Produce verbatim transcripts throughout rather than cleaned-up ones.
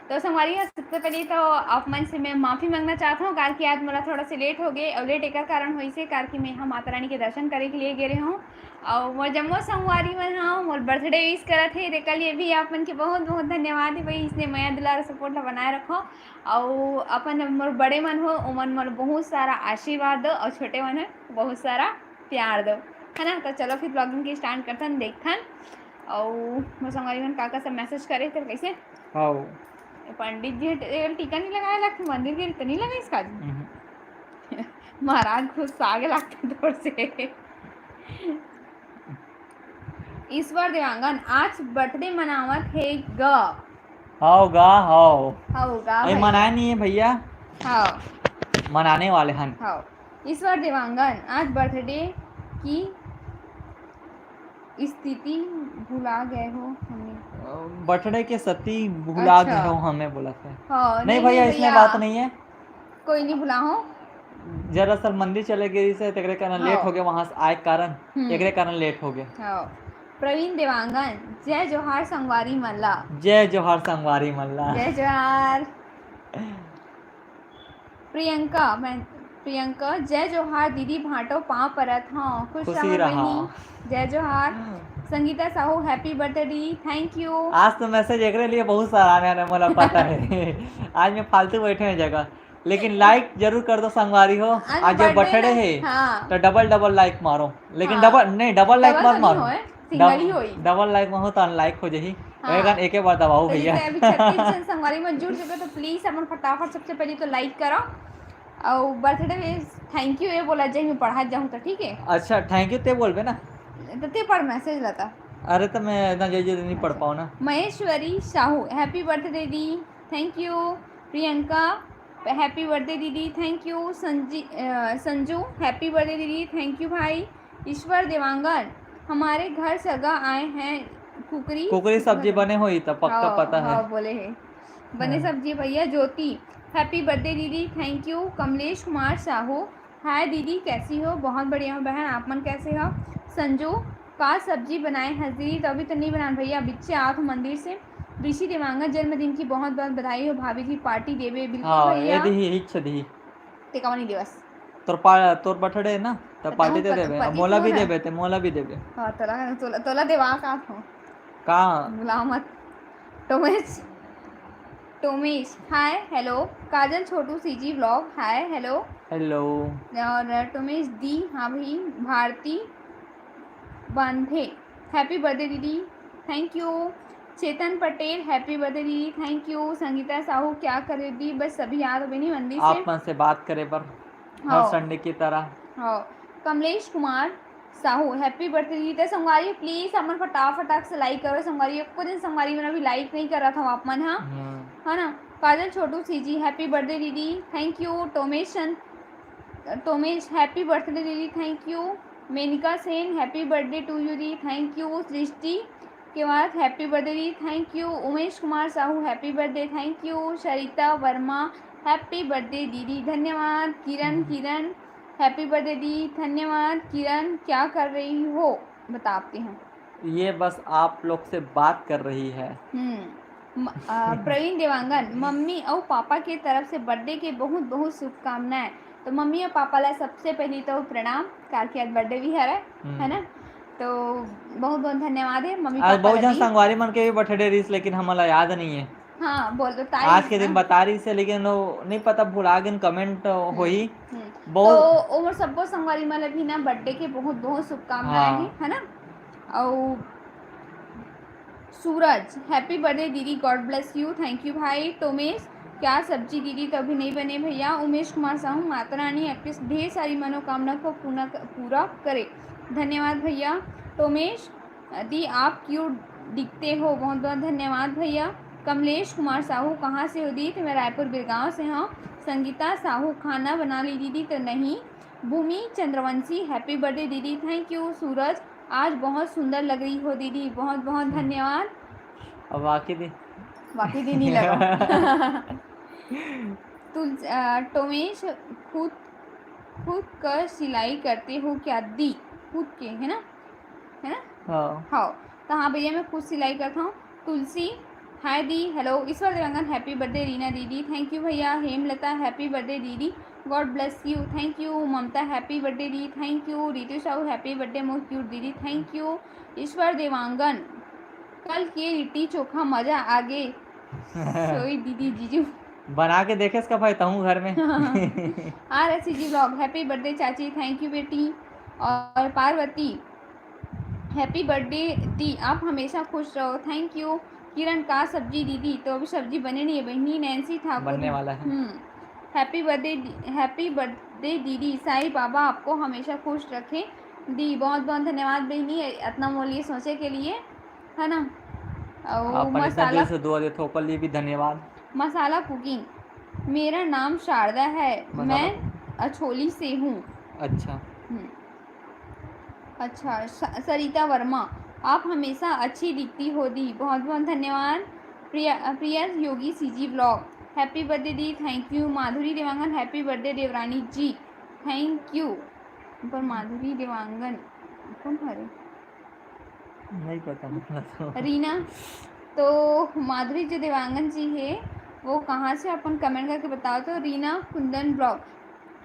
तो संगवारी हो, सबसे पहले तो आप मन से मैं माफ़ी मांगना चाहत हूँ, कार कि आज मोला थोड़ा से लेट हो गए, और लेट एकर कारण होइसे, कार कि मैं यहाँ माता रानी के दर्शन करे के लिए गे रहे हूँ, और मोर जम्मो संगवारी मन ह मोर बर्थडे विश करत हे, तेकर लिए भी आप मन के बहुत बहुत धन्यवाद हे भाई, इसने मया दुलार सपोर्ट ला बनाए रखो, और अपन मोर बड़े मन हो, ओमन मोर बहुत सारा आशीर्वाद दो, और छोटे मन है बहुत सारा प्यार दो, है ना। तो चलो फिर ब्लॉगिंग के स्टार्ट करथन, देखथन, और मोर संगवारी मन का का सब मैसेज करे, तो कैसे? हाँ। पंडित जी ह टीका नहीं लगाए लगथे, मंदिर के तो नहीं लगाइस का जी? महाराज गुस्सा आगे लगथे तोर से। ईश्वर देवांगन आज बर्थडे मनावत हे ग। हाव गा, हाव। हाव गा अरे भाई। मनाए नहीं है भैया। हाव। मनाने वाले हन। हाव। ईश्वर देवांगन आज बर्थडे की स्थिति भुला गए हो हमें। बर्थडे के सती भुला अच्छा। गए हो हमें बोला था। हाँ, नहीं नहीं, भैया, नहीं इसमें भैया। बात नहीं है। कोई नहीं भुला हो। दरअसल मंदिर चले गए से तेरे कारण लेट हाँ। हो गए, वहां से आए कारण हम्म। तेरे कारण लेट हो गए। हाँ। प्रवीण देवांगन, जय जोहार संगवारी मल्ला। जय जोहार संगवारी मल्ला। जय जोहार। प्रियंका, मैं, प्रियंका, जय जोहार दीदी, भांटो पाँव परत हूँ, खुश खुशी रहा रहा। बहनी। जय जोहार। Sangeeta Sahu, happy birthday di, thank you। आज तो मैसेज एकरे लिए बहुत सारा आने वाला है, मोला पता है। आज मैं फालतू बैठे हैं जगह, लेकिन लाइक जरूर कर दो संगवारी हो। आज आज जो birthday बर्थडे ना, है, हाँ। तो डबल डबल लाइक मारो, लेकिन हाँ। डबल नहीं, डबल लाइक डबल मत तो नहीं मारो। होए। सिंगल ही होई। डबल लाइक में हो तो अनलाइक हो जाही। हाँ। एकर एके बार दबाओ तो भैया। जैसे अभी छत्तीस जन संगवारी में जुड़ चुके तो प्लीज अपन फटाफट सबसे पहले तो लाइक करो और बर्थडे विश थैंक यू ये बोला जाए, मैं पढ़ा जाऊँ तो ठीक है। अच्छा, थैंक यू ते बोलबे ना। तो ते पढ़ मैसेज लता। अरे तो मैं इतना जल्दी जल्दी नहीं पढ़ पाऊँ ना। महेश्वरी साहू, हैप्पी बर्थडे दी, thank you. Priyanka, happy birthday दीदी, थैंक यू। संजी अ, संजू, हैप्पी बर्थडे दीदी, थैंक यू भाई। ईश्वर देवांगन, हमारे घर सगा आए हैं, कुकरी कुकरी सब्जी बने होई त पक्का हाँ, पता है। हाँ, बोले है। बने हाँ। सब्जी भैया। ज्योति, हैप्पी बर्थडे दीदी, थैंक यू। कमलेश कुमार साहू, हाय दीदी, कैसी हो? बहुत बढ़िया हूँ बहन, आप मन कैसे हो? संजू, का सब्जी बनाए हस दीदी? तो अभी तो नहीं बनान भैया, बिच्चे आत हूँ मंदिर से। ऋषि देवांगन, जन्मदिन की बहुत बहुत बधाई हो भाभी जी, पार्टी देबे। बिल्कुल हाँ, भैया। ये दी, इच्छा दी। ते काबर नहीं देवस? तोर पा-, तोर बर्थडे है ना, त त पार्टी तहूँ दे पति-, देबे, पति मोला तू भी है। देबे, ते मोला भी देबे। हाँ, तोला, तोला, तोला देवा का हो? का? बुलाओ मत। टोमेश, टोमेश, हाय, हेलो। काजल छोटू सीजी व्लॉग, हाय, हेलो। हेलो। और टोमेश दी, हाँ भाई, भारती बांधे, हैप्पी बर्थडे दीदी, thank you. Chetan Patel, happy birthday दीदी, थैंक यू। संगीता साहू, क्या करे दी, बस सभी याद हो नहीं मंदिर से। आप मन से बात करे पर हर हाँ। संडे की तरह। हाँ। कमलेश कुमार साहू, हैप्पी बर्थडे दीदी। तो संगवारी प्लीज हमन फटाफट से लाइक करो संगवारी, एको दिन संगवारी मन अभी लाइक नहीं कर रहा था आप मन, हाँ। हम्म। है ना। Kajal Chhotu CG, happy birthday दीदी, थैंक यू। टोमेशन, टोमेश, हैप्पी बर्थडे दीदी, thank you. Menka Sen, happy birthday to you दी, थैंक यू। सृष्टि के बाद, हैप्पी बर्थडे दी, thank you. Umesh Kumar Sahu, happy birthday, thank you. Sarita Verma, happy birthday दीदी, धन्यवाद। किरण, हम्म। किरण, हैप्पी बर्थडे दी, धन्यवाद। किरण, क्या कर रही हो, बताते हैं। ये बस आप लोग से बात कर रही है। हम्म। म-, अ, प्रवीण देवांगन, मम्मी अउ पापा के तरफ से बर्थडे के बहुत बहुत शुभकामनाएं। तो मम्मी और पापा ला सबसे पहली तो प्रणाम, कार के आज बर्थडे भी हरे, हम्म। है ना? तो बहुत बहुत धन्यवाद है मम्मी आज पापा बहुत ला जन भी। संगवारी मन के भी बर्थडे रहिस, लेकिन हमला याद नहीं है। हाँ, बोल दो, तारीख आज के दिन ना। बता रहिस है, लेकिन वो नहीं पता, भुला गन, कमेंट हम्म, होई। हम्म। बहुत तो ओमर सबको संगवारी मन ला भी ना बर्थडे के बहुत बहुत शुभकामनाएं हाँ। हैं, है ना? और सूरज, हैप्पी बर्थडे दीदी, God bless you, thank you भाई। टोमेश, क्या सब्जी दीदी, तो अभी नहीं बने भैया। उमेश कुमार साहू, माता रानी आपके ढेर सारी मनोकामना को पूरा, पूरा करे। धन्यवाद भैया। टोमेश दी, आप क्यूट दिखते हो, बहुत बहुत धन्यवाद भैया। कमलेश कुमार साहू, कहाँ से हो दी? तो मैं रायपुर बिरगांव से हूँ। संगीता साहू, खाना बना ली दीदी? तो नहीं। भूमि चंद्रवंशी, हैप्पी बर्थडे दीदी, थैंक यू। सूरज, आज बहुत सुंदर लग रही हो दीदी, बहुत बहुत हम्म। धन्यवाद। अब वाकई दी। वाकई दी नहीं लगा। तुल-, अ, टोमेश, खुद, खुद का सिलाई करते हो क्या दी? खुद के, है ना? है ना? हाँ। हाँ, तो हाँ भैया, मैं खुद सिलाई करता हूँ। तुलसी, हाय दी, hello. Ishwar Dewangan, happy birthday Reena दीदी। थैंक यू भैया। हेमलता, हैप्पी बर्थडे दीदी, God bless you. Thank you Mamta, happy birthday दी। Thank you Ritu Sahu, happy birthday मोर क्यूट दीदी। थैंक यू ईश्वर देवांगन, कल के लिट्टी चोखा मजा आ गे। सोई दीदी जीजू। बना के देखेस का भाई तहूँ घर में? R S G vlog, happy birthday चाची, थैंक यू बेटी। और पार्वती, हैप्पी बर्थडे दी, आप हमेशा खुश रहो। Thank you. किरण, का सब्जी दीदी? तो अभी सब्जी बने नहीं है बहनी। नैन्सी ठाकुर, बनने वाला है। हम्म, हैप्पी बर्थडे, हैप्पी बर्थडे दीदी, साईं बाबा आपको हमेशा खुश रखे दी। बहुत बहुत धन्यवाद बहनी, इतना मोर लिए सोचे के लिए, है ना। और आप इतना दिल मसाला से दुआ देते हो, ओकर लिए भी धन्यवाद। मसाला कुकिंग, मेरा नाम शारदा है, मसाला मैं कुकिंग। अछोली से हूँ। अच्छा। हम्म। अच्छा, स-, सरिता वर्मा, आप हमेशा अच्छी दिखती हो दी, बहुत बहुत धन्यवाद। Priya, Priya Yogi CG blog, happy birthday दी, thank you. Madhuri Dewangan, happy birthday देवरानी जी, थैंक यू। पर माधुरी देवांगन कौन हरे? नहीं पता मोला तो। रीना, तो माधुरी जो देवांगन जी है, वो कहाँ से, अपन कमेंट करके बताओ तो। रीना कुंदन ब्लॉग,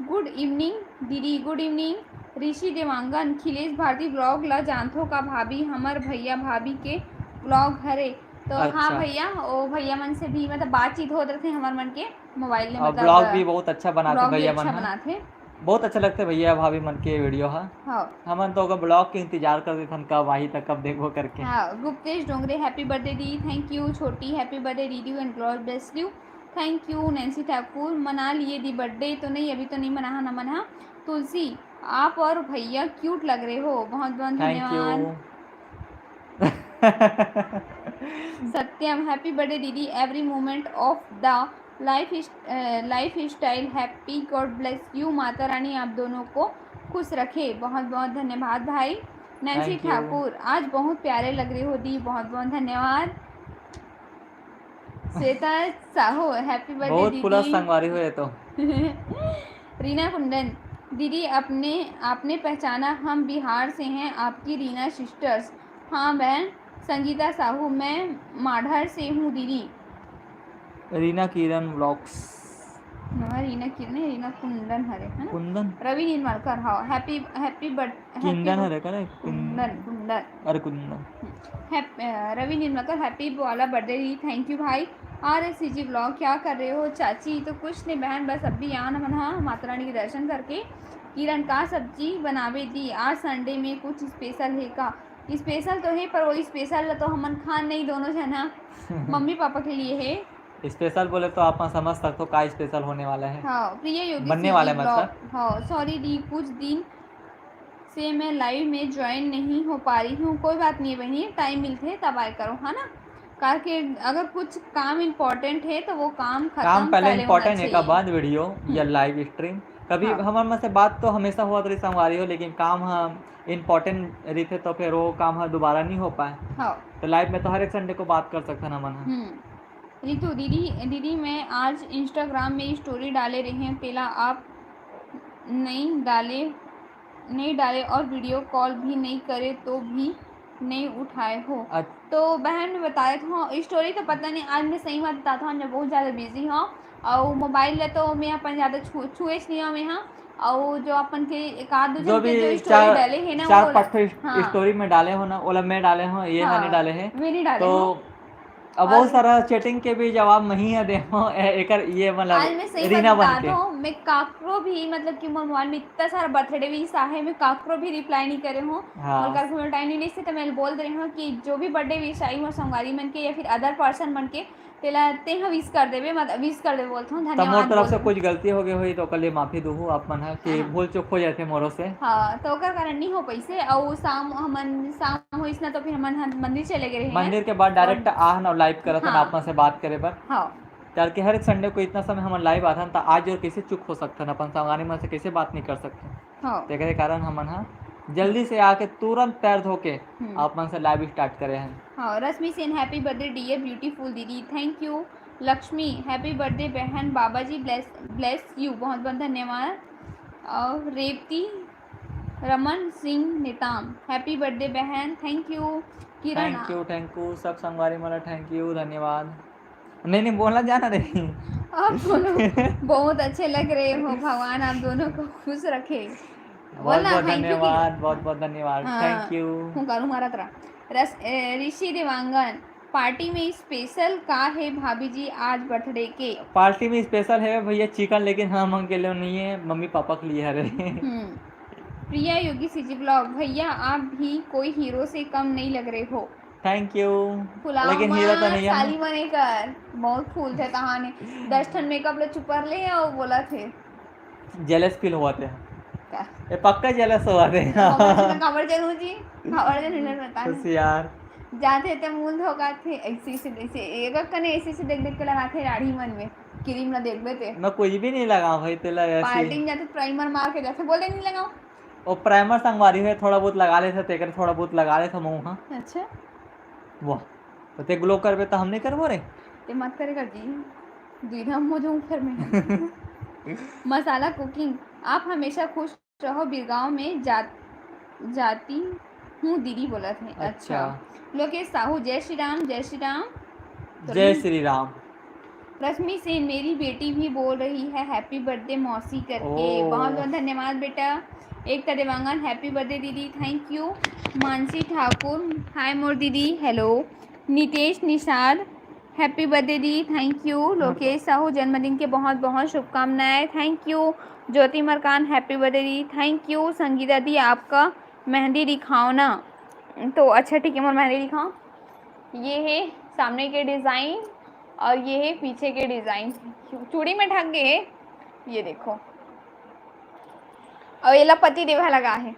गुड इवनिंग दीदी, गुड इवनिंग। ऋषि देवांगन, खिलेश भारती ब्लॉग ला जानथो का भाभी? हमर भैया भाभी के ब्लॉग हरे। तो हाँ अच्छा। भैया, ओ भैया मन से भी मतलब बातचीत होत रथे हमर मन के मोबाइल में, और मतलब ब्लॉग भी बहुत अच्छा बनाते ब्लॉग भी भैया अच्छा मन ह। बनाथे। बहुत अच्छा लगथे भैया भाभी मन के वीडियो ह। हाँ। हमन तो ओकर ब्लॉग के इंतजार कर देथन कब आही त कब देखबो करके। हाँ, गुप्तेश डोंगरे, हैप्पी बर्थडे दी, थैंक यू। छोटी, हैप्पी बर्थडे दीदी and God bless you, thank you. Nancy Thakur, मना लिए दी बर्थडे, तो नहीं, अभी तो नहीं मनाहा ना मना। तुलसी, आप और भैया क्यूट लग रहे हो, बहुत बहुत थैंक यू। धन्यवाद। सत्यम, हैप्पी बर्थडे दीदी, every moment of the life is, uh, life style happy, God bless you, Mata Rani आप दोनों को खुश रखे। बहुत बहुत धन्यवाद भाई। Nancy thank you. ठाकुर, आज बहुत प्यारे लग रहे हो दी, बहुत बहुत धन्यवाद। श्वेता साहू, हैप्पी बर्थडे बहुत खुला दीदी। संगवारी हो ये तो। रीना कुंदन, दीदी अपने, आपने पहचाना, हम बिहार से हैं, आपकी रीना सिस्टर्स। हाँ बहन। संगीता साहू, मैं माढ़र से हूँ दीदी। रीना किरण व्लॉग्स। हाँ, रीना किरण है, रीना कुंदन हरे, है ना? कुंदन? रवि निर्मलकर, हाँ, हैप्पी, हैप्पी बर्थ-, हैप्पी किंदन बर्थ-, हरे का रे? कुंदन। कुंदन, कुंदन। अरे कुंदन। हम्म। हैप-, अ, रवि निर्मलकर, हैप्पी वाला बर्थडे दी, थैंक यू भाई। आर एस सी जी ब्लॉग, क्या कर रहे हो चाची? तो कुछ नहीं बहन, बस अभी आन मन हा माता रानी के दर्शन करके। किरण, का सब्जी बनावे दी? आज संडे में कुछ स्पेशल है का? स्पेशल तो है, पर वो स्पेशल ला तो हमन खान नहीं दोनों झन हा। मम्मी पापा के लिए है। स्पेशल बोले तो आप समझ सकते हो का स्पेशल होने वाला है। हाँ, प्रिय योगी बनने वाला है, सीजी मतलब। ब्लॉग। हाँ, सॉरी दी, कुछ दिन से मैं लाइव में ज्वाइन नहीं हो पा रही हूँ। कोई बात नहीं बहनी, टाइम मिलते तब आए करो, है ना? काहे कि अगर कुछ काम इम्पोर्टेंट है तो वो काम खत्म काम पहले पहले होना इम्पोर्टेंट है का चाहिए। बाद वीडियो या हम्म। Live stream. कभी हाँ। हमारे में से बात तो हमेशा हुआ रही संगवारी हो, लेकिन काम हम इम्पोर्टेंट रहिथे तो फिर वो काम ह दोबारा नहीं हो पाए। हाँ। तो लाइव में तो हर एक संडे को बात कर सकथन हमन ह। हम्म। रितु दीदी, दीदी मैं आज इंस्टाग्राम में स्टोरी डाले रहे हूँ, तेला आप नहीं डाले, नहीं डाले और वीडियो कॉल भी नहीं करे तो भी नहीं उठाए हो। अच्छा। तो बहन बताए तो स्टोरी तो पता नहीं, आज मैं सही बात बताता हूँ, मैं बहुत ज़्यादा बिजी हूँ। और मोबाइल ले तो मैं अपन ज़्यादा छू-, छुएच नहीं हूँ मैं, हाँ। और जो अपन के एक आध दो जो जन के भी जो स्टोरी चार, डाले है ना, चार वो पाँच ठो हाँ। स्टोरी में डाले हो ना, ओला मैं डाले हो, ये हाँ, नहीं डाले है। मैं नहीं डाले तो हूँ। अब बहुत और सारा चैटिंग के भी जवाब मैं ही दे हो, ए-, एकर ये मतलब आज मैं सही रीना बन बता के। दूँ, मैं काकरो भी मतलब कि मोर मोबाइल में इतना सारा बर्थडे विश आहे, मैं काकरो भी रिप्लाई नहीं करे हूँ। हाँ। और काकरो टाइम नहीं, इससे तो मैं बोल दे रही हूँ कि जो भी बर्थडे विश आई हो संगवारी मन के या फिर अदर पर्सन मन के, तेला तेहा विश कर देबे, मत विश कर देबे बोलत हूँ, त मोर धन्यवाद तरफ से बोल। कुछ गलती हो गई होई तो ओकर लिए माफी दूहू आप मन ह कि हाँ। भूल चूक हो जाथे मोरो से। हाँ, तो ओकर कारण नहीं हो पैसे। और शाम हमन, शाम होइस ना तो फिर हमन ह मंदिर चले गए रहे हैं। मंदिर के बाद डायरेक्ट और आहन और लाइव करत हन हाँ। आप मन से बात करे बर। हाँ। करके हर एक संडे को इतना समय हमन लाइव आथन, त आज और कैसे चुप हो सकथन, अपन संगवारी मन से कैसे बात नहीं कर सकथन? हाँ। तेकरे कारण हमन ह जल्दी से आके तुरंत पैर धो के हम्म। आप मन से लाइव स्टार्ट करे हन। हाँ, Rashmi Sen, happy birthday dear beautiful दीदी, thank you. Lakshmi, happy birthday बहन, बाबा जी ब्लेस, ब्लेस यू, बहुत बहुत धन्यवाद। और रेवती, रमन सिंह नेताम, happy birthday बहन। Thank you। Kiran, thank you, thank you, सब संगवारी मन ला thank you, धन्यवाद। नहीं, नहीं, बोलना जाना रे। आप दोनों बहुत अच्छे लग रहे हो, भगवान आप दोनों को खुश रखे। बहुत बोलना बहुत thank you की। धन्यवाद, बहुत बहुत धन्यवाद, हाँ, thank you। हुंकारू मारत रहा। रस-, ए, ऋषि देवांगन, पार्टी में स्पेशल का है भाभी जी आज बर्थडे के? पार्टी में स्पेशल है भैया चिकन, लेकिन हम मन के लिए नहीं है, मम्मी पापा के लिए हरे। हम्म। प्रिया योगी सीजी ब्लॉग, भैया आप भी कोई हीरो से कम नहीं लग रहे हो। Thank you. फुलाओ लेकिन हीरो तो मत, नहीं है। साली मने कर। बहुत फूल थे तहाने। दस ठन मेकअप ले छुपर ले और बोला थे। जेलस फील हुआ थे। का? ये पक्का जेलस हुआ थे। बाबा जी, मैं काबर जनू जी, काबर जनू ना बता। खुश यार। जाते ते मूल धोखा थे, ऐसे से, ऐसे, एक कने ऐसे से देख देख के लगाते राढ़ी मन में। क्रीम ना देखबे ते। मैं कुछ भी नहीं लगा भाई, तेला ऐसे। पार्टी में जाते प्राइमर मार के जाते, बोले नहीं लगाओ। वो प्राइमर संगवारी है, थोड़ा बहुत लगा लेते, तेकर थोड़ा बहुत लगा लेते मुंह, हाँ। अच्छा। वाह, तो ते ग्लो करबे तो हम नहीं करबो रे। ते मत करे कर जी, दुई धाम हो जाऊँ फिर मैं। मसाला कुकिंग, आप हमेशा खुश रहो, बिरगांव में जा, जाती हूँ दीदी बोलत है। अच्छा। लोकेश साहू, जय श्री राम, जय श्री राम। जय श्री राम। रश्मि सेन, मेरी बेटी भी बोल रही है हैप्पी बर्थडे मौसी करके। ओह। बहुत बहुत धन्यवाद बेटा। एकता देवांगन, हैप्पी बर्थडे दीदी, thank you. Mansi Thakur, hi मोर दीदी, hello. Nitesh Nishad, happy birthday दी, थैंक यू। लोकेश साहू, जन्मदिन के बहुत बहुत शुभकामनाएं, thank you. Jyoti Markan, happy birthday दी, थैंक यू। संगीता दी, आपका मेहंदी दिखाओ ना। तो अच्छा ठीक है, मोर मेहंदी दिखाओ। ये है सामने के डिजाइन और ये है पीछे के डिजाइन। चूड़ी में ढक गए, ये देखो। और ये ला पति देवा लगा है।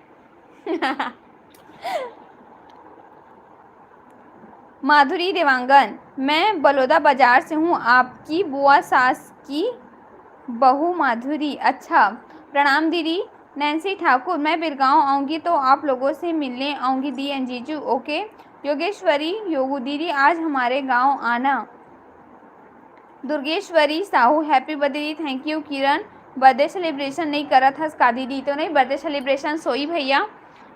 माधुरी देवांगन, मैं बलौदा बाजार से हूँ, आपकी बुआ सास की बहू माधुरी। अच्छा, प्रणाम दीदी। नैन्सी ठाकुर, मैं बिरगांव आऊँगी तो आप लोगों से मिलने आऊँगी दी एंड जीजू, ओके। योगेश्वरी, योगू दीदी आज हमारे गांव आना। दुर्गेश्वरी साहू, हैप्पी बर्थडे दी, thank you. Kiran, birthday celebration नहीं करत हस का दीदी? तो नहीं, बर्थडे सेलिब्रेशन सोई भैया।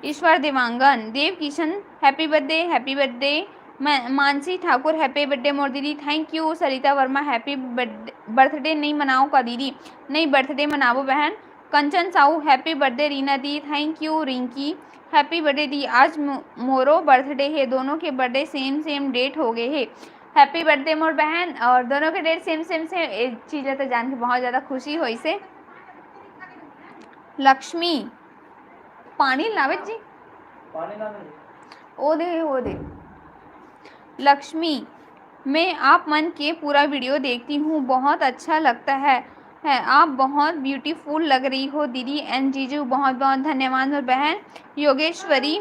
Ishwar Dewangan, Dev Kishan, happy birthday, happy birthday. मैं, मानसी ठाकुर, हैप्पी बर्थडे मोर दीदी, thank you. Sarita Verma, happy birthday नहीं मनाओ का दीदी? नहीं, बर्थडे मनाबो बहन। कंचन साहू, हैप्पी बर्थडे रीना दी, thank you. Rinki, happy birthday दी, आज मो-, मोरो बर्थडे है, दोनों के बर्थडे सेम सेम डेट हो गए है। हैप्पी बर्थडे मोर बहन, और दोनों के डेट सेम सेम से, एक चीज है तो जान के बहुत ज्यादा खुशी होई से। लक्ष्मी, पानी लावे जी। ओ दे, ओ दे। लक्ष्मी, मैं आप मन के पूरा वीडियो देखती हूँ, बहुत अच्छा लगता है, है। आप बहुत ब्यूटीफुल लग रही हो दीदी एंड जीजू, बहुत बहुत धन्यवाद मोर बहन। योगेश्वरी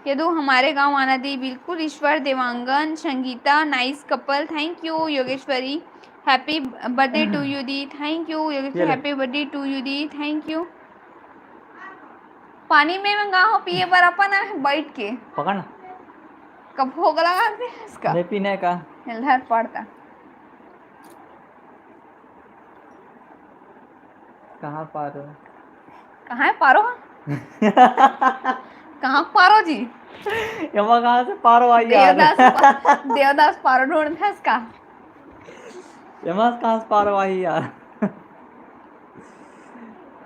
यदु, हमारे गांव आना दी, बिल्कुल। Ishwar Dewangan, Sangeeta, nice couple, thank you Yogeshwari. Happy birthday to you दी, थैंक यू योगेश्वरी। ये ले। हैप्पी बर्थडे टू यू दी, थैंक यू। पानी में मंगा हो पिए बर अपन आ बैठ के। पकड़ ना। कब भोग लगा दे इसका? नहीं पीने का। हेल्हर पड़ता। कहाँ पारो? कहाँ है पारो? कहाँ पारो जी? एमा कहाँ से पारो आई यार? देवदास पा-, देवदास पारो ढूंढ था इसका। एमा कहाँ से पारो आई यार?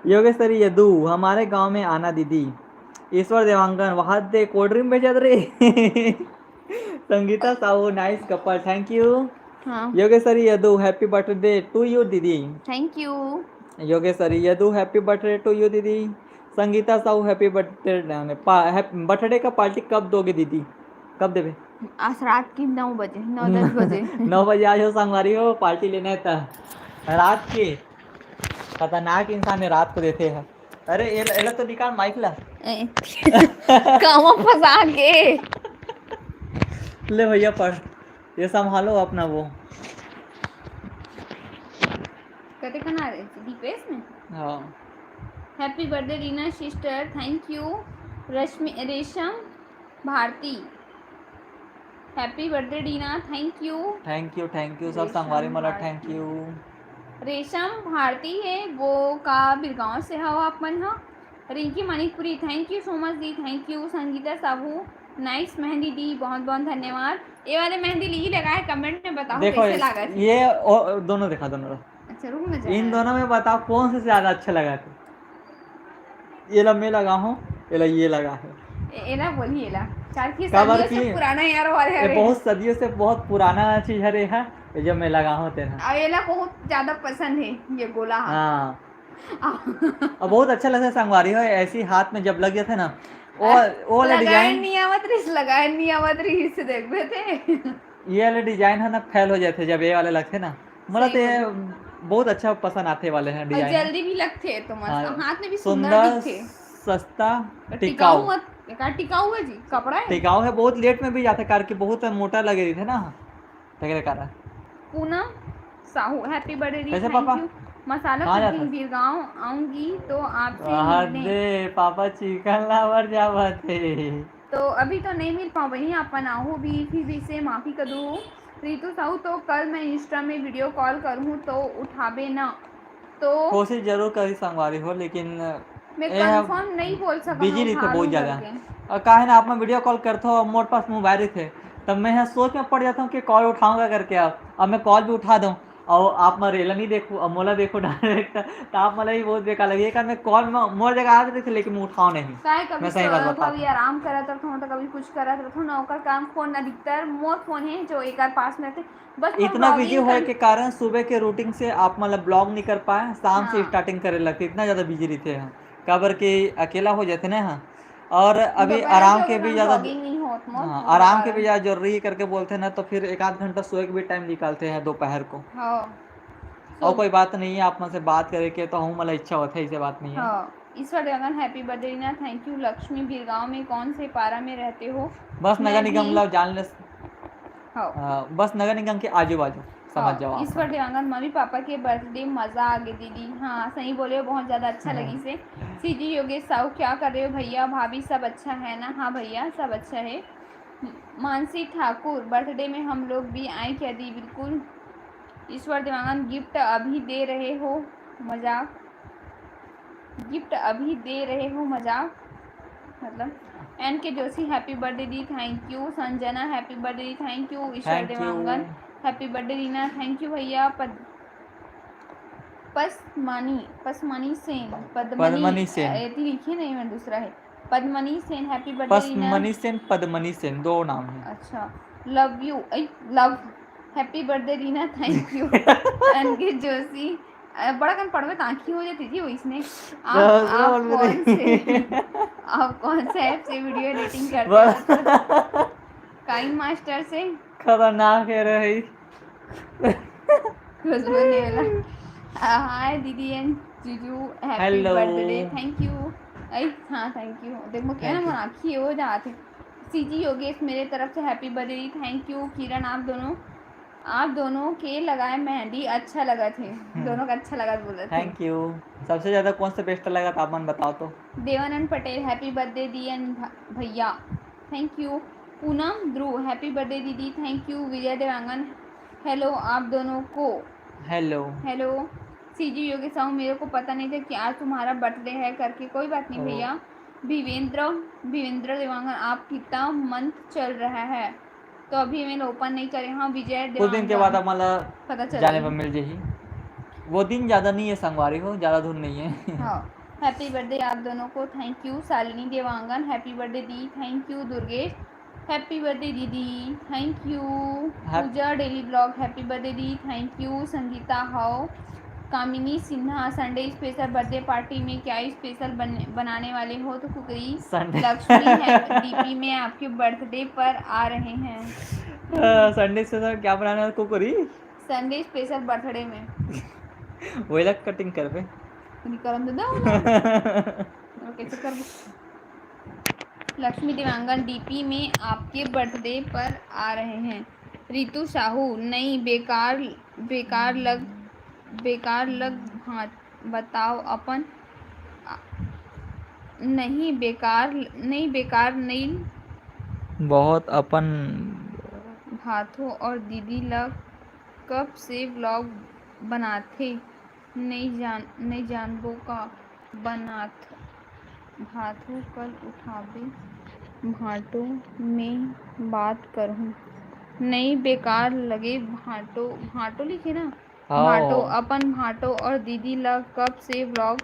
योगेश्वरी यदु, हमारे गांव में आना दीदी। ईश्वर देवांगन, वहां दे कोल्ड ड्रिंक बेचत रे। Sangeeta Sahu, nice couple, thank you. हाँ, Yogeshwari Yadu, happy birthday to you दीदी। Thank you. Yogeshwari Yadu, happy birthday to you दीदी। Sangeeta Sahu, happy birthday. Birthday का पार्टी कब दोगे दीदी? कब देवे? आज रात की नौ बजे, नौ दस बजे। नौ बजे आ जाओ संगवारी हो, पार्टी लेना है त। रात के खतरनाक इंसान है, रात को देते हैं। अरे ये, ये ला तो निकाल माइक ला। ए, कामा फंसा के। ले भैया पढ़, ये संभालो अपना वो। कते कना रे दीपेश में। हाँ। Happy birthday Rina sister, thank you। Rashmi, Resham Bharti, happy birthday डीना, thank you. Thank you, thank you सब रेशम संगवारी मला, भारती। Thank you. रेशम भारती है वो का बिरगांव से हो आप मन हा? Rinki Manipuri, thank you so much di, thank you। Sangeeta Sahu, nice mehndi दी, बहुत बहुत धन्यवाद। ये वाले मेहंदी ली लगा है, comment में बताओ देखो कैसे लगा थी। ये ओ, दोनों देखा दोनों। अच्छा रुक ना जा। इन दोनों में बताओ कौन से ज्यादा अच्छा लगा था। ये ला मैं लगा हूँ, ये ला ये लगा है। ए- एला बोली एला, चार की काबर सदियों से की पुराना यार वाले ये हरे। बहुत सदियों से बहुत पुराना चीज हरे है, ये जो मैं लगा हूँ तेरा। अब एला बहुत ज्यादा पसंद है ये गोला। हाँ। हाँ। अब बहुत अच्छा लगता है संगवारी हो, ऐसी हाथ में जब लग जाते ना, वो वो वाला लगाए डिजाइन, नहीं आवत रहीस, लगाए नहीं आवत रहीस, देखबे ते। ये वाले डिजाइन है ना, फेल हो जाते जब ये वाले लगते ना। मतलब सही ये बहुत अच्छा पसंद आते वाले हैं और डिजाइन। जल्दी भी लगते हैं तो मस्त, हाँ, हाथ में भी सुंदर सुंदर, दिखते। सस्ता, और टिकाऊ। मत का टिकाऊ है जी, कपड़ा है। टिकाऊ है, बहुत लेट में भी जाते, कार की बहुत मोटा लगे रही थे ना, तेरे कारण। पूनम साहू, हैप्पी बर्थडे दी, कैसे thank पापा? you। मसाला कहाँ जाता कुकिंग है? बीरगांव आऊंगी तो आपसे मिलने। अरे पापा चिकन लावर जावत है। तो अभी तो नहीं मिल पाऊँ बहनी, अपन आहू भी फिर भी से माफी कर दू। रितु साहू, तो कल मैं इंस्टा में वीडियो कॉल करूँ तो उठाबे ना, तो कोशिश जरूर करी संगवारी हो, लेकिन मैं ए, हम कंफर्म नहीं बोल सका बिजी हूँ रहिथे उठा बहुत लूँ ज्यादा। करके। और काहे ना आप मैं वीडियो कॉल करथो, मोर पास मोबाइल रहिथे, तब मैं यहाँ सोच में पड़ जाता हूँ कि कॉल उठाऊंगा करके। अब अब मैं कॉल भी उठा दूँ और आप मैं रेला नहीं देखू, अब मोला देखो डायरेक्ट, तो आप मला भी बहुत बेकार लगे। एक मैं कॉल में मोर जगह आते थे, लेकिन मैं उठाओ नहीं। काहे कभी मैं सही बात बता कभी आराम करत रहूँ तो कभी कुछ करत रहूँ ना, ओकर काम फोन अधिकतर मोर फोन है जो एक पास में रहते। बस मैं इतना vlogging बिजी होए कर- के कारण सुबह के रूटीन से आप मतलब ब्लॉग नहीं कर पाए, शाम से हाँ। स्टार्टिंग करे लगते, इतना ज्यादा बिजी रहते हैं, काबर के अकेला हो जाते ना। हाँ। और अभी दोपहर आराम के के भी ओतना ज्यादा vlogging नहीं होत मोर, हाँ, ओकर आराम के कारण। भी ज्यादा जरूरी है करके बोलते हैं ना, तो फिर एक आध घंटा सोए के भी टाइम निकालते हैं दोपहर को। हाँ। और So- कोई बात नहीं है, आप मन से बात करे के तो हूँ मतलब इच्छा होता है, इसे बात नहीं है। हाँ, ईश्वर Dewangan, happy birthday Reena, thank you. Lakshmi Birgaon में कौन से पारा में रहते हो? बस मैं नगर निगम भी- ला जान ले। हाँ। हाँ, बस नगर निगम के आजू बाजू समझ हाँ, जाओ आप। ईश्वर देवांगन, मम्मी पापा के बर्थडे मजा आ गई दीदी। हाँ सही बोले हो, बहुत ज्यादा अच्छा हाँ। लगी से। सीजी योगेश साहू, क्या कर रहे हो भैया भाभी, सब अच्छा है ना? हाँ भैया सब अच्छा है। मानसी ठाकुर, बर्थडे में हम लोग भी आए क्या दी? बिल्कुल। ईश्वर देवांगन, गिफ्ट अभी दे रहे हो, मजाक, गिफ्ट अभी दे रहे हो, मजाक मतलब। N K Joshi, happy birthday दी, thank you. Sanjana, happy birthday दी, थैंक यू। ईश्वर Thank you। Dewangan, happy birthday Reena, thank you भैया। पद पसमनी पसमनी सेन पद्मनी पद्मनी सेन। ए, लिखे नहीं मैं, दूसरा है पद्मनी सेन, हैप्पी बर्थडे रीना। पसमनी सेन, पद्मनी सेन, दो नाम है। अच्छा, love you, love, happy birthday Reena, thank you. N K Joshi, अ, बड़ा कन पढ़वे तो आँखी हो जाती थी वो इसने। आप, बस, आप और कौन मेरे- से आप कौन से ऐप से वीडियो एडिटिंग करते बस। हो? काइन मास्टर से। खतरनाक है रही। खुशबू ने बोला, हाय दीदी एंड जीजू, happy Hello। Birthday, thank you. आई हाँ, थैंक यू। देखो क्या Thank you। मन आँखी हो जाते। सीजी योगेश, मेरे तरफ से हैप्पी बर्थडे, थैंक यू। किरण, आप दोनों, आप दोनों के लगाए मेहंदी अच्छा लगा थे। हम्म। दोनों का अच्छा लगा बोला थे। Thank you. सबसे ज्यादा कौन सा बेस्ट लगा था, आप मन बताओ तो। देवानंद पटेल, हैप्पी बर्थडे दी एंड भ-, भैया, thank you. Poonam Dhruv, happy birthday दीदी, thank you. Vijay Dewangan, hello आप दोनों को। Hello. Hello. CG Yogi Sahu, मेरे को पता नहीं था कि आज तुम्हारा बर्थडे है करके। कोई बात नहीं ओ। भैया। भिवेंद्र, भिवेंद्र देवांगन, आप कितना मंथ चल रहा है? तो अभी मैं ओपन नहीं करे। हाँ, विजय कुछ दिन के देवांगन। बाद आप मला पता चल जाने रही। पर मिल जाही। वो दिन ज्यादा नहीं है संगवारी हो, ज्यादा दूर नहीं है। हाँ, हैप्पी बर्थडे आप दोनों को, thank you. Shalini Dewangan, happy birthday दी, thank you. Durgesh, happy birthday दीदी, थैंक यू। हैप- Pooja daily blog, happy birthday दी, थैंक यू। संगीता हाउ, Kamini Sinha, Sunday special birthday party में क्या स्पेशल बन, बनाने वाले हो तो कुकरी। संडे। लक्ष्मी है डीपी में आपके बर्थडे पर आ रहे हैं। अ, संडे स्पेशल क्या बनाने वाला कुकरी? संडे स्पेशल बर्थडे में। वही लग कटिंग करबे। निकलम दे दो ना। और कैसे करबो? लक्ष्मी देवांगन डीपी में आपके बर्थडे पर आ रहे हैं। रितु साहू, नहीं, बेकार, बेकार लग, बेकार लग, हाँ, बताओ अपन, आ, नहीं बेकार, नहीं बेकार, नहीं। बहुत अपन भाथो और दीदी लग कब से व्लॉग बनाथे? नहीं जान, नहीं जानबो का बनात। भांटो कल उठाबे, भांटो में बात करहूं। नहीं, बेकार लगे भांटो, भांटो लिखे ना, हाँ। भांटो, अपन भांटो और दीदी ला कब से vlog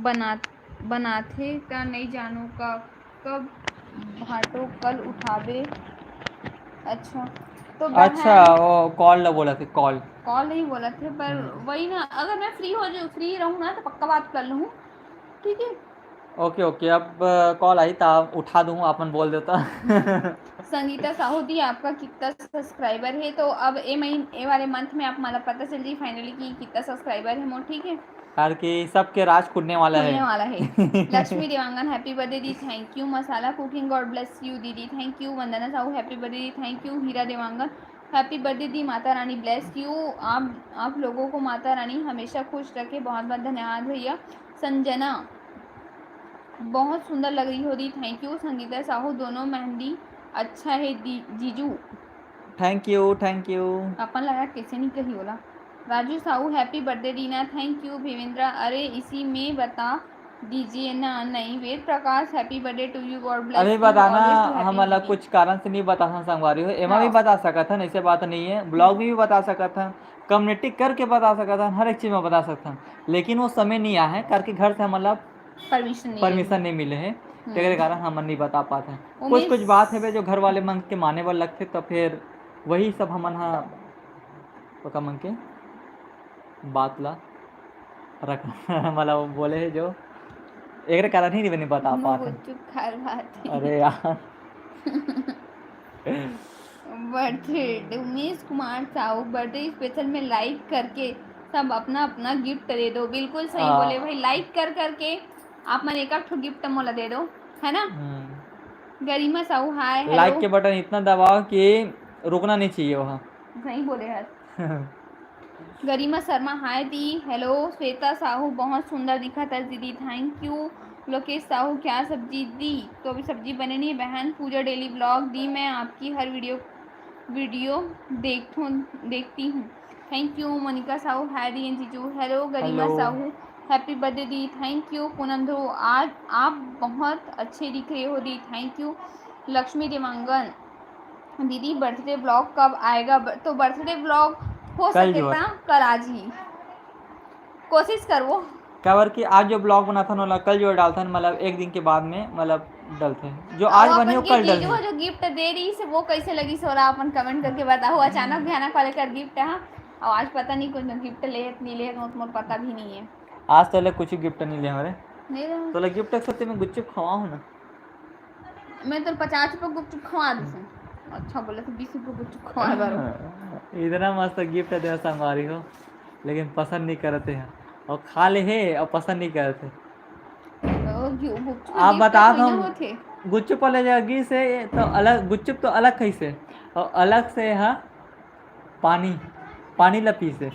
बना, बनाथे त नहीं जानो का, कब भांटो कल उठाबे। अच्छा, तो अच्छा, बहन वो कॉल ला बोला थे, कॉल। कॉल नहीं बोला थे, पर हम्म। वही ना, अगर मैं फ्री हो जाऊँ, फ्री रहूँ ना, तो पक्का बात कर लूँ, ठीक है? ओके, ओके, अब कॉल आई त उठा दूँ, अपन बोल देता। संगीता साहू दी, आपका कितना सब्सक्राइबर है? तो अब ए महीन-, ए वाले मंथ में आप, मतलब, पता चल जाई फाइनली कि कितना सब्सक्राइबर है मोर, ठीक है? काबर कि सबके राज खुलने वाला खुलने है। वाला है। लक्ष्मी देवांगन, हैप्पी बर्थडे दी, thank you. Masala cooking, God bless you दीदी, thank you. Vandana Sahu, happy birthday दी, thank you. Heera Dewangan, happy birthday दी, माता रानी ब्लेस यू। आप, आप लोगों को माता रानी हमेशा खुश रखे। बहुत बहुत धन्यवाद भैया। संजना, बहुत सुंदर लग रही हो दी, थैंक यू। संगीता साहू, दोनों मेहंदी अच्छा है दी, जीजू। Thank you, thank you. अपन लगा कैसे नहीं कही होला। राजू साहू, हैप्पी बर्थडे दीना, थैंक यू। भीमेंद्र, अरे इसी में बता दीजिए ना। नहीं, Ved Prakash, happy birthday to you, God bless अभी यू, बताना, always to happy हमन ला दीदी। कुछ कारण से नहीं बताथन संगवारी हो, एमा भी हाँ। बता सकत हन, ऐसे बात नहीं है, ब्लॉग में भी बता सकत हन, कम्युनिटी करके बता सकत हन, हर एक चीज में बता सकत हन, लेकिन वो समय नहीं आए है, करके घर से हमन ला परमिशन नहीं परमिशन है। नहीं मिले है, हम्म। तेकरे कारण हमन नहीं बता पात हन। कुछ, उमेश कुछ बात है जो घर वाले मन के माने बर लगथे, तो फिर वही सब हमन हा ओकर मन के बात ला रख, मतलब, बोले हे जो एकरे कारण ही नहीं बता मुंह पात हन। गुपचुप खार बात है। अरे यार। Birthday, Umesh Kumar Sahu, birthday special में लाइक करके सब अपना अपना गिफ्ट दे दो। बिल्कुल सही हाँ। बोले भाई, लाइक कर करके आप मन एक आध ठो गिफ्ट मोला दे दो, है ना? हम्म। गरिमा साहू, हाय, लाइक हेलो। के बटन इतना दबाओ कि रुकना नहीं चाहिए वहाँ। सही बोले हस। गरिमा शर्मा, हाय दी, हेलो। श्वेता साहू, बहुत सुंदर दिखत हस दीदी, थैंक यू। लोकेश साहू, क्या सब्जी दी? तो अभी सब्जी बने नहीं बहन। पूजा डेली ब्लॉग दी, मैं आपकी हर वीडियो, वीडियो देखूं, देखती हूँ। Thank you. Monika Sahu, hi दी एंड जीजू। Hello Garima hello. Sahu, happy birthday दी, थैंक यू। पूनम ध्रुव, आज आप बहुत अच्छे दिख रहे हो दी, थैंक यू। लक्ष्मी देवांगन, दीदी बर्थडे ब्लॉग कब आएगा? ब-, तो बर्थडे ब्लॉग हो कल सके जो है। ता कल आज ही कोशिश करबो। काबर कि आज जो ब्लॉग बनाथन ओला कल जो डालथन, मतलब एक दिन के बाद में, मतलब डलथे। जो आज अउ बने अपन वो के कल जीजू डलथे। जो गिफ्ट दे रही से वो कैसे लगी से ओला अपन कमेंट करके बताओ। अचानक भयानक वाले कर गिफ्ट है, हाँ। और आज पता नहीं कुछ गिफ्ट ले नहीं ले, तो मोर पता भी नहीं है। आज तो ले कुछ गिफ्ट नहीं ले हमारे। नहीं ले। तो ले गिफ्ट एक सत्य में गुपचुप खवाओ ना। मैं तो पचास रुपये गुपचुप खवा दूँ। अच्छा बोले तो बीस रुपये गुपचुप खवा बारो। इतना मस्त गिफ्ट दे संगवारी हो, लेकिन पसंद नहीं करते हैं। और खा ले है और पसंद नहीं करते। तो क्यों गुपचुप आप गिफ्ट बता थोड़ी ना दो, होथे। गुपचुप वाले जगह से तो अलग, गुपचुप तो अलग कैसे और अलग से है पानी, पानी ला पीसे।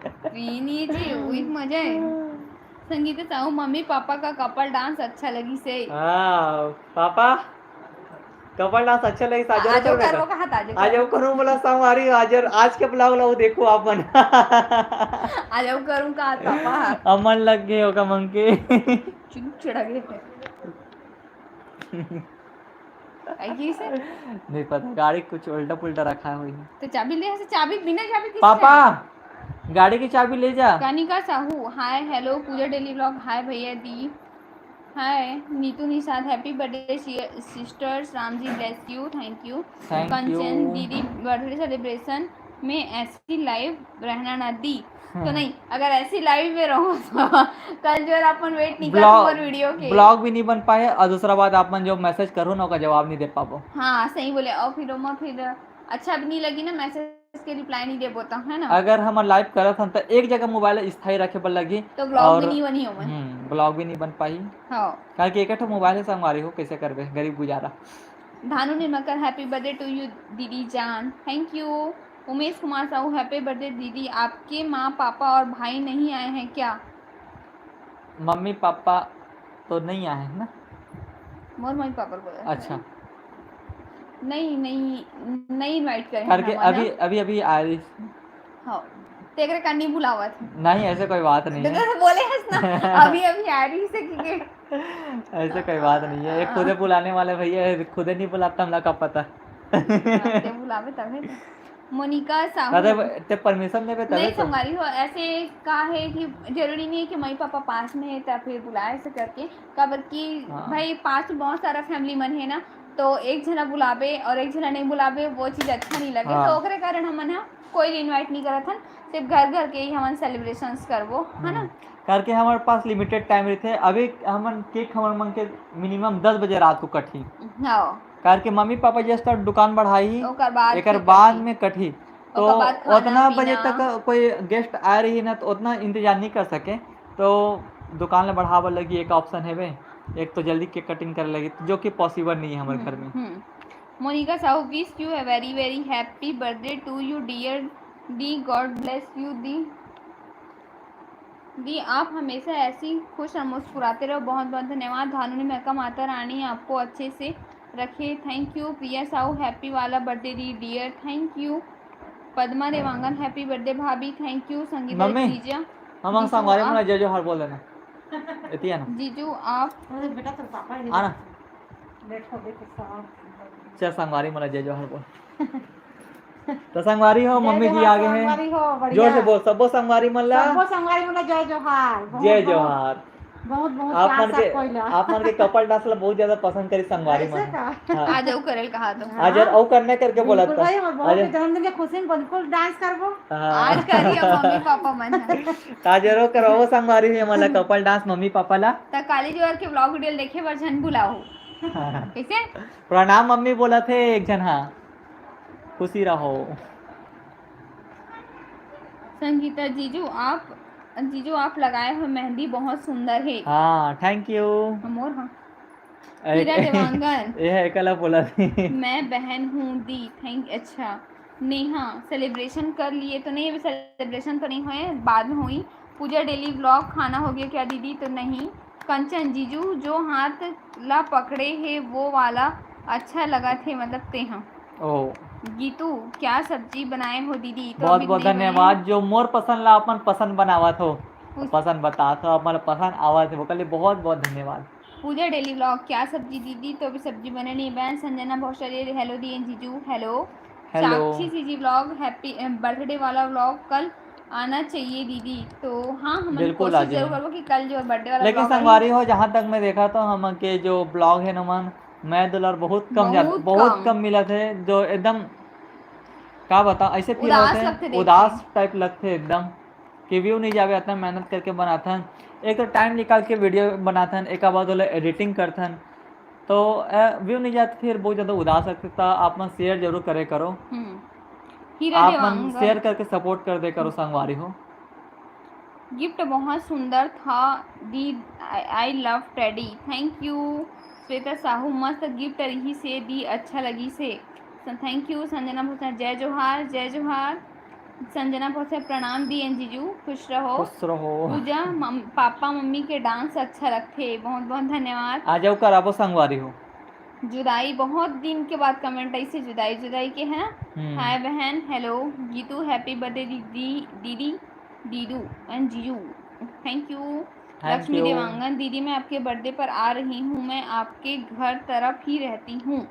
पीनी जी, वही मजा है। संगीता साहू, मम्मी पापा का कपल डांस अच्छा लगी से। हाँ, पापा, कपल डांस अच्छा लगी, आज आज वो करो करबो बेटा। कहा था, आज वो आज वो करूँ बोला संगवारी, आज, आज के ब्लॉग ला वो देखो अपन। आज वो करूँ कहा था, पापा। अमन लग गए होगा मंके। चिड़चिड़ा गए। ऐसे ही से? नहीं पता, गाड़ी कुछ उल्टा पुल्टा रखा है वही। तो चाबी ले, ऐसे चाबी, बिना चाबी किसने पापा, गाड़ी की चाबी ले जा। Kanika Sahu, hi, hello, Pooja daily blog, hi भैया दी, hi, Neetu Nishad, happy birthday sisters, Ram ji bless you, thank you. Thank Kanchan you। दीदी, बर्थडे सेलिब्रेशन में ऐसी लाइव रहना ना दी। तो हम्म। नहीं, अगर ऐसी लाइव में रहूं तो कल जो है अपन वेट नहीं कर ब्लॉग, और वीडियो के। ब्लॉग भी नहीं बन पाए और दूसरा बात आप मन जो मैसेज करो ना, ओका जवाब नहीं दे पाबो। हाँ, सही बोले। और फिर ओमा फिर अच्छा भी नहीं लगी ना, मैसेज के रिप्लाई नहीं देबो तो, है ना? अगर हमन लाइव करत हन तो एक जगह मोबाइल स्थायी रखे बर लगी तो ब्लॉग और भी नहीं बनी ओमन। हम्म, ब्लॉग भी नहीं बन पाई। हाँ। काहे कि एक ठो मोबाइल है संगवारी हो, कैसे करबे गरीब गुजारा। Bhanu Nirmakar, happy birthday to you दीदी जान, thank you. Umesh Kumar Sahu, happy birthday दीदी, आपके माँ पापा और भाई नहीं आए हैं क्या? मम्मी पापा तो नहीं आए हैं ना? मोर मम्मी पापा बोला। अच्छा। नहीं, नहीं, नहीं इनवाइट करे हैं करके हमारा। अभी, अभी, अभी आ रही। हाँ। तेकरे का नहीं बुलावत। नहीं, ऐसे कोई बात नहीं है। तो बोले हस ना, अभी अभी आ रही से कि ऐसे कोई बात नहीं है, ये खुदे बुलाने वाले भैया है, खुदे नहीं बुलाता, हमला का पता। ते बुलावे तबे तो। मोनिका साहू। दादा, ते परमिशन देबे तबे नहीं तो। संगवारी हो, ऐसे का है कि जरूरी नहीं है कि मम्मी पापा पास में है तो फिर बुलाए से करके, काबर कि हाँ। भाई पास में बहुत सारा फैमिली मन है ना, तो एक जना बुलावे और एक जना नहीं बुलावे, वो चीज अच्छा नहीं लगे। हाँ। तो ओकरे कारण हमन ह कोई इनवाइट नहीं करत हन, सिर्फ घर घर के ही हमन सेलिब्रेशंस करबो, है ना? हम्म। करके हमारे पास लिमिटेड टाइम रहिथे। अभी हमन केक हमन मन के मिनिमम दस बजे रात को कटही। हाँ। करके मम्मी पापा जस्ट दुकान बढ़ाई ही, ओकर बाद एकर फिर बाद कटही। में कटही। तो ओकर बाद खाना उतना बजे पीना। तक कोई गेस्ट आ रही ना, तो उतना इंतजार नहीं कर सके, तो दुकान ले बढ़ावे लगी एक ऑप्शन है बे, एक तो जल्दी केक कटिंग करे लगी, जो कि पॉसिबल नहीं है हमारे घर में। हम्म। Monika Sahu, wish you a very very happy birthday to you dear di, God bless you दी। दी, आप हमेशा ऐसी खुश और मुस्कुराते रहो। बहुत बहुत धन्यवाद। धानु ने महका, माता रानी आपको अच्छे से रखे। Thank you. Priya Sahu, happy वाला बर्थडे दी dear, thank you. Padma Dewangan, happy birthday भाभी, थैंक यू। संगीता मम्मी, जीजा, हम जीजू, संगवारी आप- मन ला जय जोहार बोल देना। एतिया ना। जीजू आप अरे बेटा, तेरे पापा ही आना। बैठो, बैठो, सब। चल संगवारी मन ला जय जोहार बोल। तो संगवारी हो, जय मम्मी जी जोहार, आ गए हैं। संगवारी हो, बढ़िया। जोर से बोल, सबो संगवारी मन ला। सबो संगवारी मन ला जय जोहार। बहुत, जय बहुत, जोहार। बहुत, बहुत आप प्यार मन के, सब कोई ला। आप मन के कपल डांस ला बहुत ज्यादा पसंद करी संगवारी ऐसे मन। का? हाँ। आ जाओ करल कहा तो। आज यार, औ करने करके बोला बिल्कुल था। भाई, हमर बहू आज, के जन्मदिन के खुशी में बिल्कुल डांस करबो। हाँ। आज करिए मम्मी पापा मन ह। आज जरूर करो संगवारी है, मतलब कपल डांस मम्मी पापा ला। त काली जोहर के व्लॉग वीडियो देखे बर झन भुलाओ। हाँ। कैसे? प्रणाम मम्मी बोला थे एक झन, हाँ। खुशी रहो। संगीता जीजू आप, जीजू आप लगाए हुए मेहंदी बहुत सुंदर है। हाँ, थैंक यू। मोर हाँ। ए-, हीरा देवांगन। ये है एकला बोला थी। मैं बहन हूँ दी, थैंक। अच्छा नेहा, सेलिब्रेशन कर लिए तो नहीं? अभी सेलिब्रेशन तो नहीं हुए, बाद में हुई। पूजा डेली व्लॉग, खाना हो गया क्या दीदी? तो नहीं। कंचन जीजू जो हाथ ला पकड़े है वो वाला अच्छा लगा थे, मतलब ते हाँ। ओ, गीतू क्या सब्जी बनाए हो दीदी? तो बहुत अभी बहुत नहीं बनाए। धन्यवाद जो मोर पसंद ला अपन पसंद बनावत हो, उस- पसंद बतात हो, अपन पसंद आवत है, ओकर लिए बहुत बहुत धन्यवाद। पूजा डेली व्लॉग क्या सब्जी दीदी? तो अभी सब्जी बने नहीं बहन। संजना बहुत सारी हेलो दी जीजू, हेलो। हेलो। साक्षी सीजी व्लॉग, हैप्पी बर्थडे वाला व्लॉग कल आना चाहिए दीदी। तो हाँ, हम बिल्कुल कोशिश आ जाए। जरूर करबो कि कल जो बर्थडे वाला लेकिन vlog आही। संगवारी हो, जहाँ तक मैं देखा तो हम के जो ब्लॉग है नमन, मैं दुलार बहुत कम बहुत जात, बहुत कम। कम मिला थे, जो एकदम का बता ऐसे फील उदास होते लगथे देख उदास के। टाइप लगथे एकदम कि व्यू नहीं जावे, इतना मेहनत करके बनाथन, एक तो टाइम निकाल के वीडियो बनाथन, एक बाद वाला एडिटिंग करथन, तो व्यू नहीं जाते, फिर बहुत ज़्यादा उदास लगथे। तो आप मन शेयर जरूर करे करो, हम्म। हीरा आप मन देवांगन। शेयर करके सपोर्ट कर दे करो संगवारी हो। गिफ्ट बहुत सुंदर था दी, I love teddy, thank you. Shweta Sahu, मस्त गिफ्ट रही से दी, अच्छा लगी से। Thank you. संजना भूषण, जय जोहार, जय जोहार। संजना भूषण, प्रणाम दी एन जीजू, खुश रहो। खुश रहो। पूजा, मम, पापा मम्मी के डांस अच्छा लगथे, बहुत बहुत धन्यवाद। आ जाओ, कराबो संगवारी हो। जुदाई, बहुत दिन के बाद कमेंट आई से जुदाई, जुदाई के है ना। हम्म। हाय बहन, हेलो। गीतू, हैप्पी बर्थडे दीदी, दीदी, दीदू एंड जीजू, thank you. Thank Lakshmi you। Dewangan, दीदी मैं आपके बर्थडे पर आ रही हूँ, मैं आपके घर तरफ ही रहती हूँ।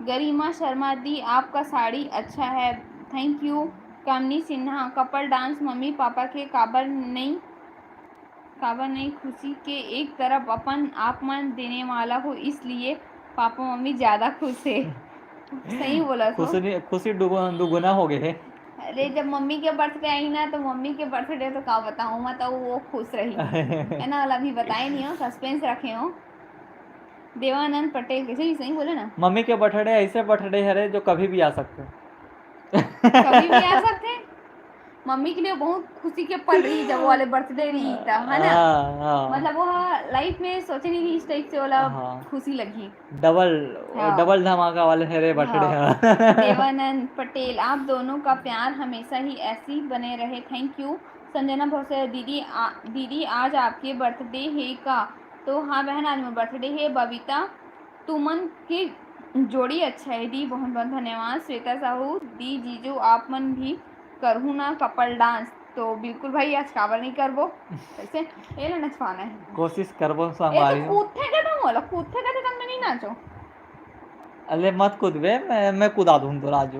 गरिमा शर्मा दी, आपका साड़ी अच्छा है, thank you. Kamini Sinha, couple dance mummy papa के काबर नहीं, काबर नहीं, खुशी के एक तरफ अपन आप मन देने वाला हो, इसलिए पापा मम्मी ज्यादा खुश है। सही बोला तो। खुशी, खुशी दुगु-, दुगुना हो गए है। अरे, जब मम्मी के बर्थडे आई ना, तो मम्मी के बर्थडे तो का बताऊं मैं, तो वो खुश रही है ना, वाला अभी बताए नहीं हो, सस्पेंस रखे हो। देवानंद पटेल, कैसे भी सही बोले ना। मम्मी के बर्थडे ऐसे बर्थडे हरे जो कभी भी आ सकते। कभी भी आ सकते हैं। मम्मी के लिए बहुत खुशी के पल रही जब वो वाले बर्थडे रही था, है ना? हाँ, हाँ। मतलब वो लाइफ में सोचे नहीं रही इस टाइप से वाला हाँ। खुशी लगी। डबल, हाँ। डबल धमाका वाले हरे बर्थडे। हाँ। हाँ। देवानंद पटेल, आप दोनों का प्यार हमेशा ही ऐसे ही बने रहे, थैंक यू। संजना भोसले, दीदी आ, दीदी आज आपके बर्थडे है का? तो हाँ बहन, आज मोर बर्थडे है। बबीता, तुमन के जोड़ी अच्छा है दी, बहुत बहुत धन्यवाद। श्वेता साहू दी, जीजू आप मन भी करहूँ ना कपल डांस। तो बिल्कुल भाई, आज काबर नहीं करबो। ऐसे ये ना नचवाना है। कोशिश करबो ये तो संगवारी हो। कूदथे का था मोला, कूदथे का था तब मैं नहीं नाचो। अरे मत कूदबे, मैं मैं कुदा दूँ तोला आज।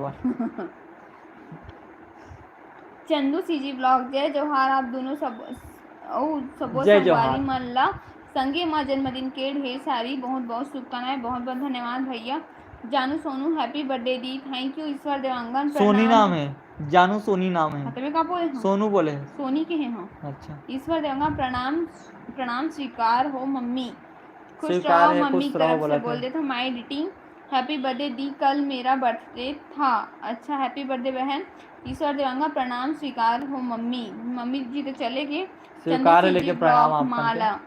चंदू सीजी ब्लॉग, जय जोहार आप दोनों सब, ओ, सबो जय संगवारी जोहार। मन ला संगे माँ जन्मदिन के ढेर सारी बहुत बहुत शुभकामनाएं। बहुत बहुत धन्यवाद भैया। जानू सोनू, हैप्पी बर्थडे दी। Thank you. ईश्वर देवांगन, सोनी प्रणाम। नाम है, जानू सोनी नाम हाँ, है। तो मैं का बोले हूँ? सोनू बोले हैं। सोनी के है हाँ। अच्छा। ईश्वर देवांगन, प्रणाम। प्रणाम स्वीकार हो मम्मी। खुश स्वीकार रहो है, मम्मी खुश की रहो तरफ से बोला था। बोल देता हूँ। माय एडिटिंग, हैप्पी बर्थडे दी, कल मेरा बर्थडे था। अच्छा, हैप्पी बर्थडे बहन। ईश्वर देवांगन, प्रणाम स्वीकार हो मम्मी। मम्मी जी तो चले गए। स्वीकार है चंदू लेके सीजी प्रणाम ब्लॉग आप मन के। माला।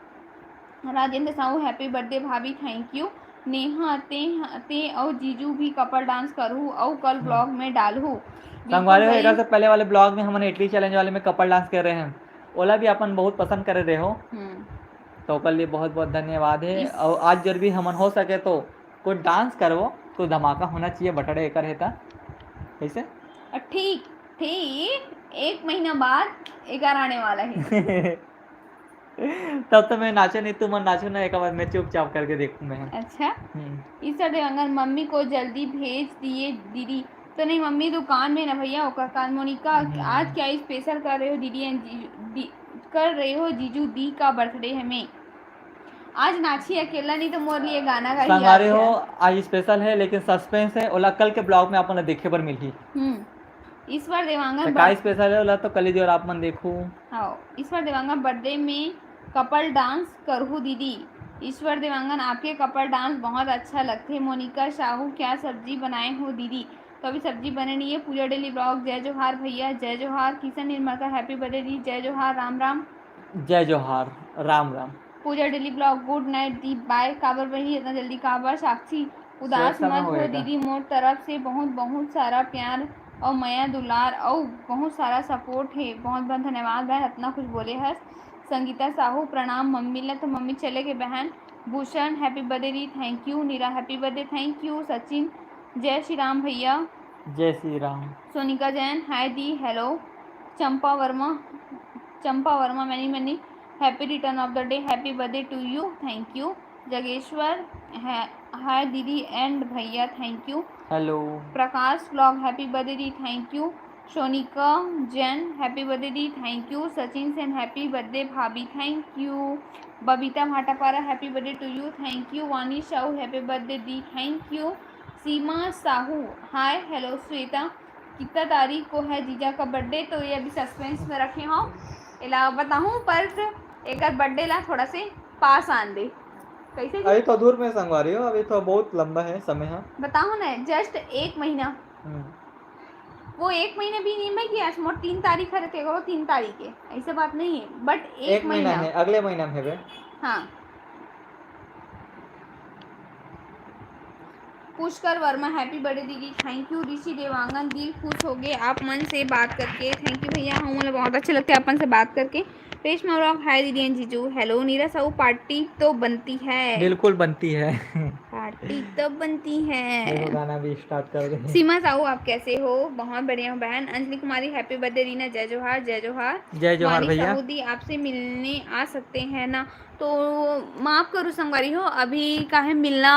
राजेंद्र साहू, हैप्पी बर्थडे भाभी, थैंक यू। नेहा, ते ते अउ जीजू भी कपल डांस करहू अउ कल हम्म। ब्लॉग में डालहू। संगवारी हो, बिल्कुल एकर से पहले वाले ब्लॉग में हमन इडली चैलेंज वाले में कपल डांस करे रहे हैं, ओला भी अपन बहुत पसंद करे रहे हो, हम्म। तो ओकर लिए बहुत बहुत धन्यवाद है। इस- और आज जब भी हमन हो सके तो कुछ डांस करबो, कुछ धमाका होना चाहिए, बर्थडे एकर है ता। कैसे? ठीक, ठीक एक महीना बाद एकर आने वाला है। तब तो मैं नाचो नहीं, तुमन नाचो ना, एक बार मैं चुपचाप करके देखूँ मैं। अच्छा, हम्म। ईश्वर देवांगन, मम्मी को जल्दी भेज दिए दीदी। तो नहीं, मम्मी दुकान में ना भैया, ओकर कान मोनिका, हम्म। आज क्या स्पेशल कर रहे हो दीदी and जीजू दी, कर रहे हो जीजू दी का बर्थडे है में। आज नाची अकेला नहीं तो मोर लिए गाना गाही संगवारी आज हो, है। आज स्पेशल है लेकिन सस्पेंस है, ओला कल के ब्लॉग में अपन ला देखे बर मिलही। हम्म। ईश्वर देवांगन तो का स्पेशल है ओला तो कल ही और आप मन देखू। हाँ, ईश्वर देवांगन बर्थडे में कपल डांस करहू दीदी। ईश्वर देवांगन, आपके कपल डांस बहुत अच्छा लगथे। मोनिका साहू, क्या सब्जी बनाए हो दीदी? तो अभी सब्जी बने नहीं है। पूजा डेली ब्लॉग, जय जोहार भैया, जय जोहार। किशन निर्मलकर, हैप्पी बर्थडे दी, जय जोहार, राम राम। जय जोहार, राम राम। पूजा डेली ब्लॉग, गुड नाइट दी, बाय। काबर बही इतना जल्दी काबर? साक्षी, उदास सर, समय मत हो हो गया था। दीदी, मोर तरफ से बहुत बहुत सारा प्यार और मया दुलार और बहुत सारा सपोर्ट है। बहुत बहुत धन्यवाद भाई, इतना कुछ बोले हस। संगीता साहू, प्रणाम मम्मी ला। तो मम्मी चले गए बहन। भूषण, हैप्पी बर्थडे दी, thank you. Neera, happy birthday, thank you. Sachin, जय श्री राम भैया। जय श्री राम। सोनिका जैन, हाय दी, hello. Champa Verma, Champa Verma, many many happy return of the day, happy birthday to you, thank you। Jageshwar, hi दीदी and भैया, thank you. Hello. Prakash blog, happy birthday दी, thank you. Sonika Jain, happy birthday दी, thank you. Sachin Sen, happy birthday भाभी, thank you. Babita Bhatapara, happy birthday to you, thank you. Vani Sahu, happy birthday दी, thank you. Seema Sahu, hi, hello Shweta, कितना तारीख को है जीजा का बर्थडे? तो ये अभी सस्पेंस में रखे हो, एला बताहूँ, पर एकर बर्थडे ला थोड़ा से पास आन दे। कैसे जी? अभी तो दूर में संगवारी हो, अभी तो बहुत लंबा है समय। हाँ। बताओ ना, जस्ट एक महीना। हम्म। वो एक महीना भी नहीं है कि आज मोर तीन तारीख है, तेरे को तीन तारीख है, ऐसे बात नहीं है, बट एक, एक महीना है, अगले महीना में है बे। हाँ। पुष्कर वर्मा, हैप्पी बर्थडे दीदी, थैंक यू। ऋषि देवांगन, दिल खुश हो गए आप मन से बात करके। थैंक यू भैया, हम लोग बहुत अच्छे लगते हैं अपन से बात करके। रेशमा ब्लॉग, हाय दीदी and जीजू। हेलो नीरा साहू, पार्टी तो बनती है। बिल्कुल बनती है। पार्टी तो बनती है। देखो गाना भी स्टार्ट कर दे। सीमा साहू, आप कैसे हो? बहुत बढ़िया हूँ बहन। अंजलि कुमारी, हैप्पी बर्थडे रीना, जय जोहार, जय जोहार। जय जोहार वानी भैया। साहू दी, आपसे मिलने आ सकते हैं ना? तो माफ करू संगवारी हो, अभी काहे मिलना,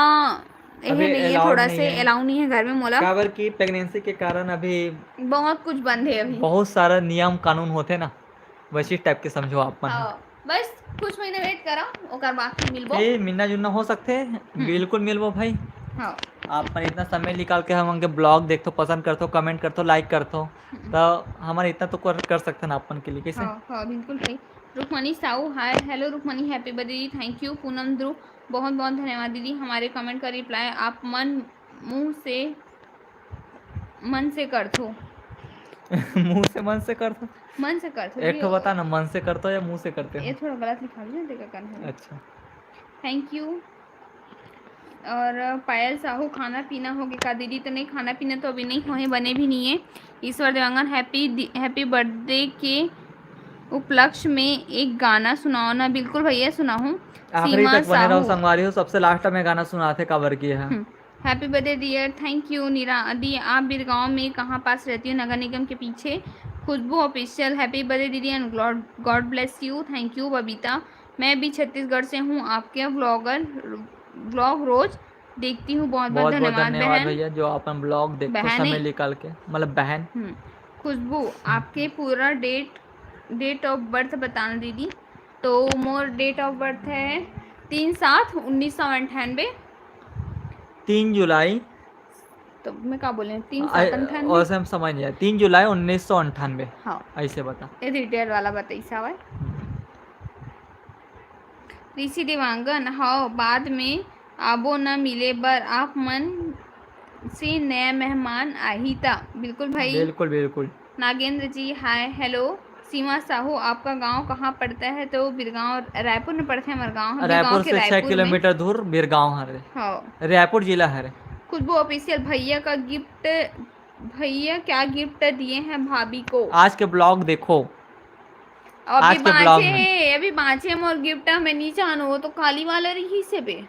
यह अभी नहीं है, allowed थोड़ा नहीं से है। अलाउ नहीं है घर में मोला। काबर की प्रेगनेंसी के कारण अभी बहुत कुछ बंद है अभी। बहुत सारा नियम कानून होते ना, वैसी टाइप के समझो आप मन। हाँ, बस कुछ महीना वेट करा, ओकर बाद फिर मिलबो। ए, मिलना जुलना हो सकते, बिल्कुल मिलबो भाई। हाँ। आप मन इतना समय निकाल के हमन के ब्लॉग देखथो, पसंद करथो, कमेंट करथो, लाइक करथो, हम्म। तो हमन इतना तो कर, कर सकते ना अपन के लिए, कैसे? हाँ, हाँ, बिल्कुल भाई। Rukmani Sahu, hi, hello Rukmani, happy birthday, thank you. Poonam Dhruv, बहुत बहुत धन्यवाद दीदी, हमारे कमेंट का रिप्लाई आप मन मुंह से, मन से करथो। मुंह से मन से करथो। मन से करथो एक जी। ठो बता ना, मन से करथो या मुंह से करते हो? ये थोड़ा गलत लिखा भी ना, देखा कौन है। अच्छा। Thank you. और पायल साहू, खाना पीना हो गया का दीदी? तो नहीं, खाना पीना तो अभी नहीं होए, बने भी नहीं है। ईश्वर देवांगन, हैप्पी दि-, हैप्पी बर्थडे के उपलक्ष्य में एक गाना सुनाओ ना। बिल्कुल भैया, सुनाहूँ। आखिरी सीमा तक बने रहो साहू। संगवारी हो, सबसे लास्ट में गाना सुनाथे काबर की है। हम्म। Happy birthday dear, thank you। नीरा दी, आप बिरगांव में कहाँ पास रहती हो? नगर निगम के पीछे। खुशबू ऑफिशियल, happy birthday दीदी and God bless you। Thank you Babita, मैं भी छत्तीसगढ़ से हूँ, आपके व्लॉगर व्लॉग रोज देखती हूँ। बहुत बहुत बहुत धन्यवाद धन्यवाद बहन। भैया, जो अपन ब्लॉग देखो बहन समय है। निकाल के, मतलब बहन। हम्म। खुशबू, आपके पूरा डेट डेट ऑफ बर्थ बताना दीदी। तो मोर डेट ऑफ बर्थ है तीन सात उन्नीस सौ अंठानबे। तीन जुलाई। तो मैं का बोले, तीन सात अंठानबे। वैसे हम समझ गया, तीन जुलाई उन्नीस सौ अंठानबे। हाँ। ऐसे बता। ये डिटेल वाला बताइस हवय। ऋषि देवांगन, हव, बाद में आबो न मिले बर, आप मन से नया मेहमान आही ता। बिल्कुल भाई। बिल्कुल, बिल्कुल। नागेंद्र जी, हाय, हेलो। सीमा साहू, आपका गांव कहाँ पड़ता है? तो बिरगांव, रायपुर में पड़ता है हमारा गांव। बिरगांव रायपुर के से छह रायपुर में। किलोमीटर दूर बिरगांव हरे। हाँ। रायपुर जिला हरे। खुशबू ऑफिशियल, भैया का गिफ्ट, भैया क्या गिफ्ट दिए हैं भाभी को? आज के ब्लॉग देखो। अभी आज के ब्लॉग बांचे में। है, अभी बांचे है मोर गिफ्ट, मैं नहीं जानो, वो तो काली वाला रही से बे।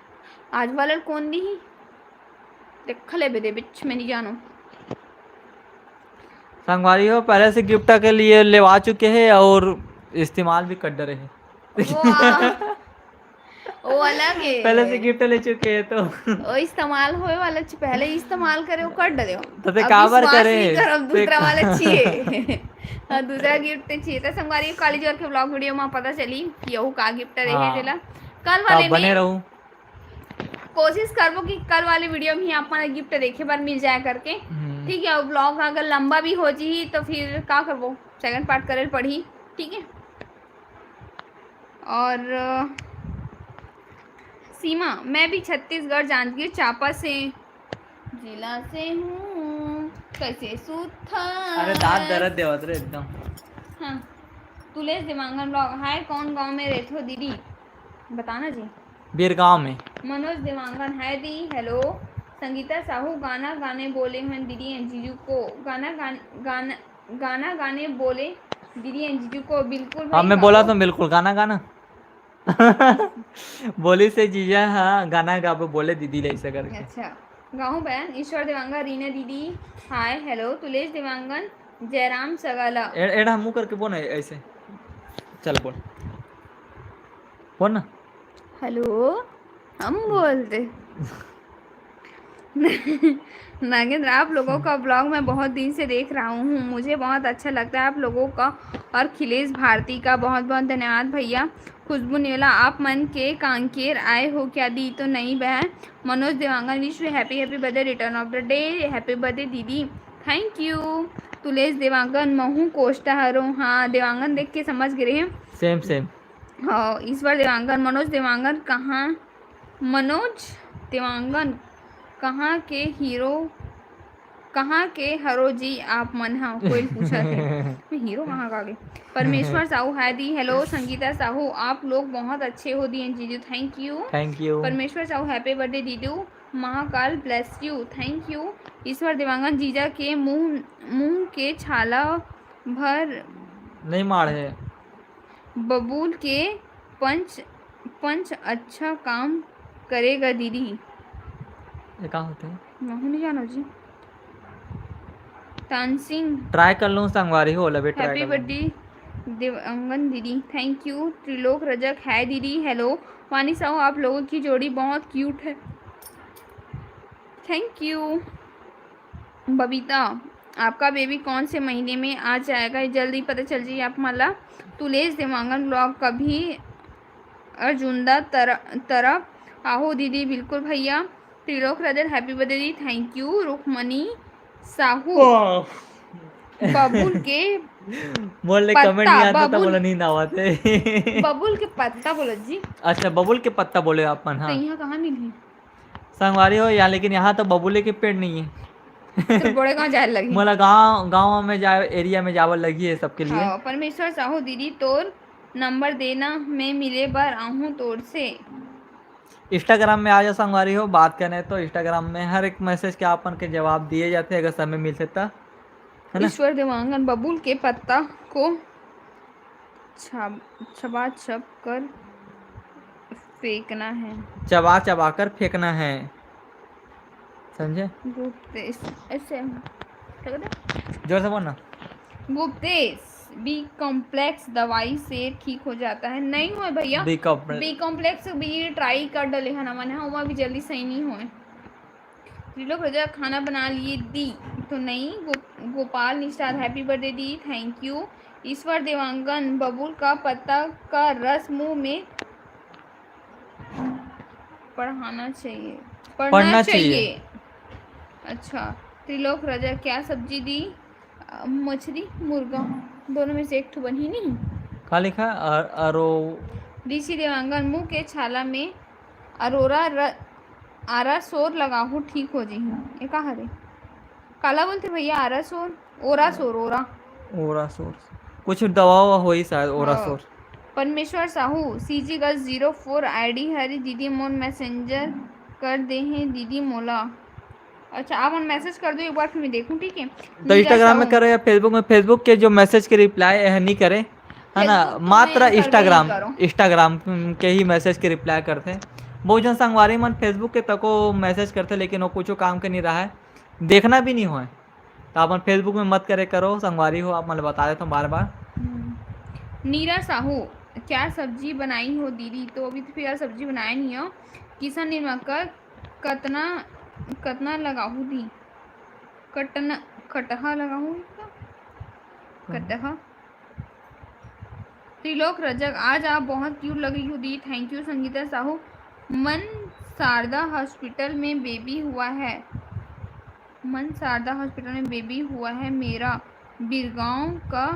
आज वाला कौन दी? देख लेबे दे बिच, मैं नहीं जानो। संगवारी हो, पहले से गिफ्ट के लिए लेवा चुके हैं और इस्तेमाल भी कर डरे हैं। वाह। वो अलग है। पहले से गिफ्ट ले चुके हैं तो। वो इस्तेमाल होए वाला च-, पहले इस्तेमाल करे, वो कर डरे हो। तो ते अब काबर विश्वास करे? नहीं करब, ते दूसरा का- वाला चाहिए। हाँ, दूसरा गिफ्ट चाहिए। तो संगवारी, काली जोर के ब्लॉग वीडियो में पता चली कि यहू का गिफ्ट रहे हाँ। तेला। कल तो वाले बने में रहू। कोशिश करबो कि कल वाले वीडियो में ही आप मन ला गिफ्ट देखे बर मिल जाए करके। हम्म। ठीक है, और ब्लॉग अगर लंबा भी हो जी तो फिर का करबो, सेकंड पार्ट करे पड़ी। ठीक है, और अ, सीमा, मैं भी छत्तीसगढ़ जांजगीर चांपा से, जिला से हूँ, कैसे सुथन? अरे दांत दर्द देवत रे एकदम। हाँ, तुलेश देवांगन ब्लॉग, हाय, कौन गांव में रहते हो दीदी, बताना जी। बीरगांव में। मनोज देवांगन, हाय दी, हेलो। संगीता साहू, गाना गाने बोले हैं दीदी एंड जीजू को, गाना गान, गाना गाना गाने बोले दीदी एंड जीजू को। बिल्कुल भाई, हाँ, मैं बोला गाओ। तो बिल्कुल गाना गाना। बोली से जीजा, हाँ, गाना गाबो बोले दीदी ले ऐसे करके। अच्छा, गाहूँ बहन। ईश्वर देवांगन, रीना दीदी, हाय, हेलो। तुलेश देवांगन, जयराम सगाला। ए-, एड़ा मुंह करके बोल ना ऐसे। चल बोल। बोल ना। हेलो, हम बोलते। नागेंद्र, आप लोगों का ब्लॉग मैं बहुत दिन से देख रहा हूँ, मुझे बहुत अच्छा लगता है आप लोगों का। और खिलेश भारती का बहुत बहुत धन्यवाद भैया। खुशबू नेवला, आप मन के कांकेर आए हो क्या दी? तो नहीं बहन। Manoj Dewangan, wish you happy happy birthday, return of the day, happy birthday दीदी, थैंक यू। तुलेश देवांगन, महू कोष्टा हरो। हाँ, देवांगन देख के समझ गए हैं। सेम सेम। हाँ, ईश्वर देवांगन, मनोज देवांगन कहाँ, मनोज देवांगन कहाँ के हीरो, कहाँ के हरो जी आप मन ह? कोई पूछा थे। मैं हीरो कहाँ का आ गई? परमेश्वर साहू, हाय दी, हेलो। संगीता साहू, आप लोग बहुत अच्छे हो दी एंड जीजू, thank you. Thank you. Parmeshwar Sahu, happy birthday दीदू, Mahakal bless you, thank you. Ishwar Dewangan, जीजा के मुंह, मुंह के छाला भर नहीं मार है। बबूल के पंच, पंच अच्छा काम करेगा दीदी। ये का होथे? महू नहीं जानो जी। तानसिंह। ट्राई कर लूँ संगवारी हो, लबे ट्राई हैप्पी कर लूँ। बर्थडे देवांगन दीदी, थैंक यू। त्रिलोक रजक, हाय दीदी, हेलो। वानी साहू, आप लोगों की जोड़ी बहुत क्यूट है, थैंक यू। बबीता, आपका बेबी कौन से महीने में आ जाएगा? ये जल्दी पता चल जाइए आप मन ला। तुलेश देवांगन ब्लॉग, कभी अर्जुंदा तर-, तरफ आहो दीदी। बिल्कुल भैया। त्रिलोक रजन, हैप्पी बर्थडे दी, थैंक यू। रुक्मणी साहू, वाह। बबुल के मोर ले कमेंट पत्ता, नहीं आता था, बबुल। बोला नींद आवत है। बबुल के पत्ता बोलो जी। अच्छा, बबुल के पत्ता बोले आप मन, तो हाँ। यहाँ कहाँ मिली? संगवारी हो यहाँ, लेकिन यहाँ तो बबुले के पेड़ नहीं है। तो बड़े गाँव जाए लगी। मोला गाँव, गाँव में जाए, एरिया में जावल लगी है सबके लिए। हाँ, परमेश्वर साहू दीदी, तोर नंबर देना, मैं मिले बर आहूँ तोर से। Instagram में आ जाओ संगवारी हो, बात करने तो Instagram में हर एक मैसेज के आपन के जवाब दिए जाते, अगर समय मिलथे त, है ना? ईश्वर देवांगन, बबूल के पत्ता को छाब-, छबा छब कर फेंकना है। चबा चबा कर फेंकना है। समझे? गुप्तेश, ऐसे क्या कहते हैं? जोर से बोलना। गुप्तेश, बी कॉम्प्लेक्स दवाई से ठीक हो जाता है। नहीं हुआ भैया, बी कॉम्प्लेक्स। बी कॉम्प्लेक्स भी ट्राई कर डले है ना मन, हाँ, वो भी जल्दी सही नहीं होए। त्रिलोक रजक खाना बना लिए दी तो नहीं। गो, गोपाल निषाद, हैप्पी बर्थडे दी, थैंक यू। ईश्वर देवांगन, बबूल का पत्ता का रस मुंह में पढ़ाना चाहिए, पढ़ना पढ़ना चाहिए। चाहिए। अच्छा, त्रिलोक रजक, क्या सब्जी दी? अ, मछली, मुर्गा, दोनों में से एक ठो बनही नहीं। का लिखा? अर-, अरो ऋषि देवांगन, मुंह के छाला में अरोरा र, आरा सोर लगाहू, ठीक हो जही। ये का हरे? काला बोलते भैया, आरा सोर, ओरा सोर, ओरा। ओरा सोर। कुछ दवा ववा होई शायद, ओरा हाँ। सोर। परमेश्वर साहू, सी जी गज ज़ीरो फ़ोर आईडी हरी दीदी, मोर मैसेंजर कर दे हे दीदी मोला। अच्छा, आप मन मैसेज कर दो एक बार, फिर मैं देखूं, ठीक है? तो इंस्टाग्राम में करो या फेसबुक में। फेसबुक के जो मैसेज के रिप्लाई है नहीं करे, है ना? फेसबुक तो मात्र मैं करबे नहीं इंस्टाग्राम, करूँ। इंस्टाग्राम के ही मैसेज के रिप्लाई करते हैं। बहुत जन संगवारी मन फेसबुक के तको मैसेज करते, लेकिन वो कुछ काम के नहीं रहा है, देखना भी नहीं होए। तो अपन फेसबुक में मत करे करो संगवारी हो, आप मतलब बता देता हूँ बार बार। हम्म। नीरा साहू, क्या सब्जी बनाई हो दीदी? तो अभी तो फिलहाल सब्जी बनाए नहीं हो। किशन निर्माकर, कतना कतना लगाहू दी? कटना, कटहा लगाहू का? कटहा। त्रिलोक रजक, आज आप बहुत क्यूट लग रही हो दी, थैंक यू। संगीता साहू, मन शारदा हॉस्पिटल में बेबी हुआ है, मन शारदा हॉस्पिटल में बेबी हुआ है मेरा, बिरगांव का,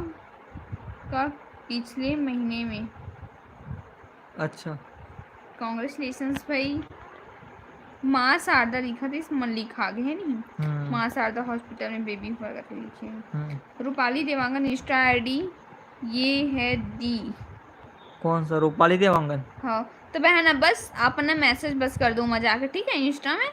का पिछले महीने में। अच्छा। कॉन्ग्रेचुलेशंस भाई। माँ शारदा लिखा थे, इस मन लिखा गए है नहीं। हम्म। माँ शारदा हॉस्पिटल में बेबी हुआ करके लिखे हैं। हम्म। रूपाली देवांगन इंस्टा आईडी ये है दी। कौन सा रूपाली देवांगन? हाँ, तो बहन, अब बस आप अपना मैसेज बस कर दो मजा के, ठीक है, इंस्टा में।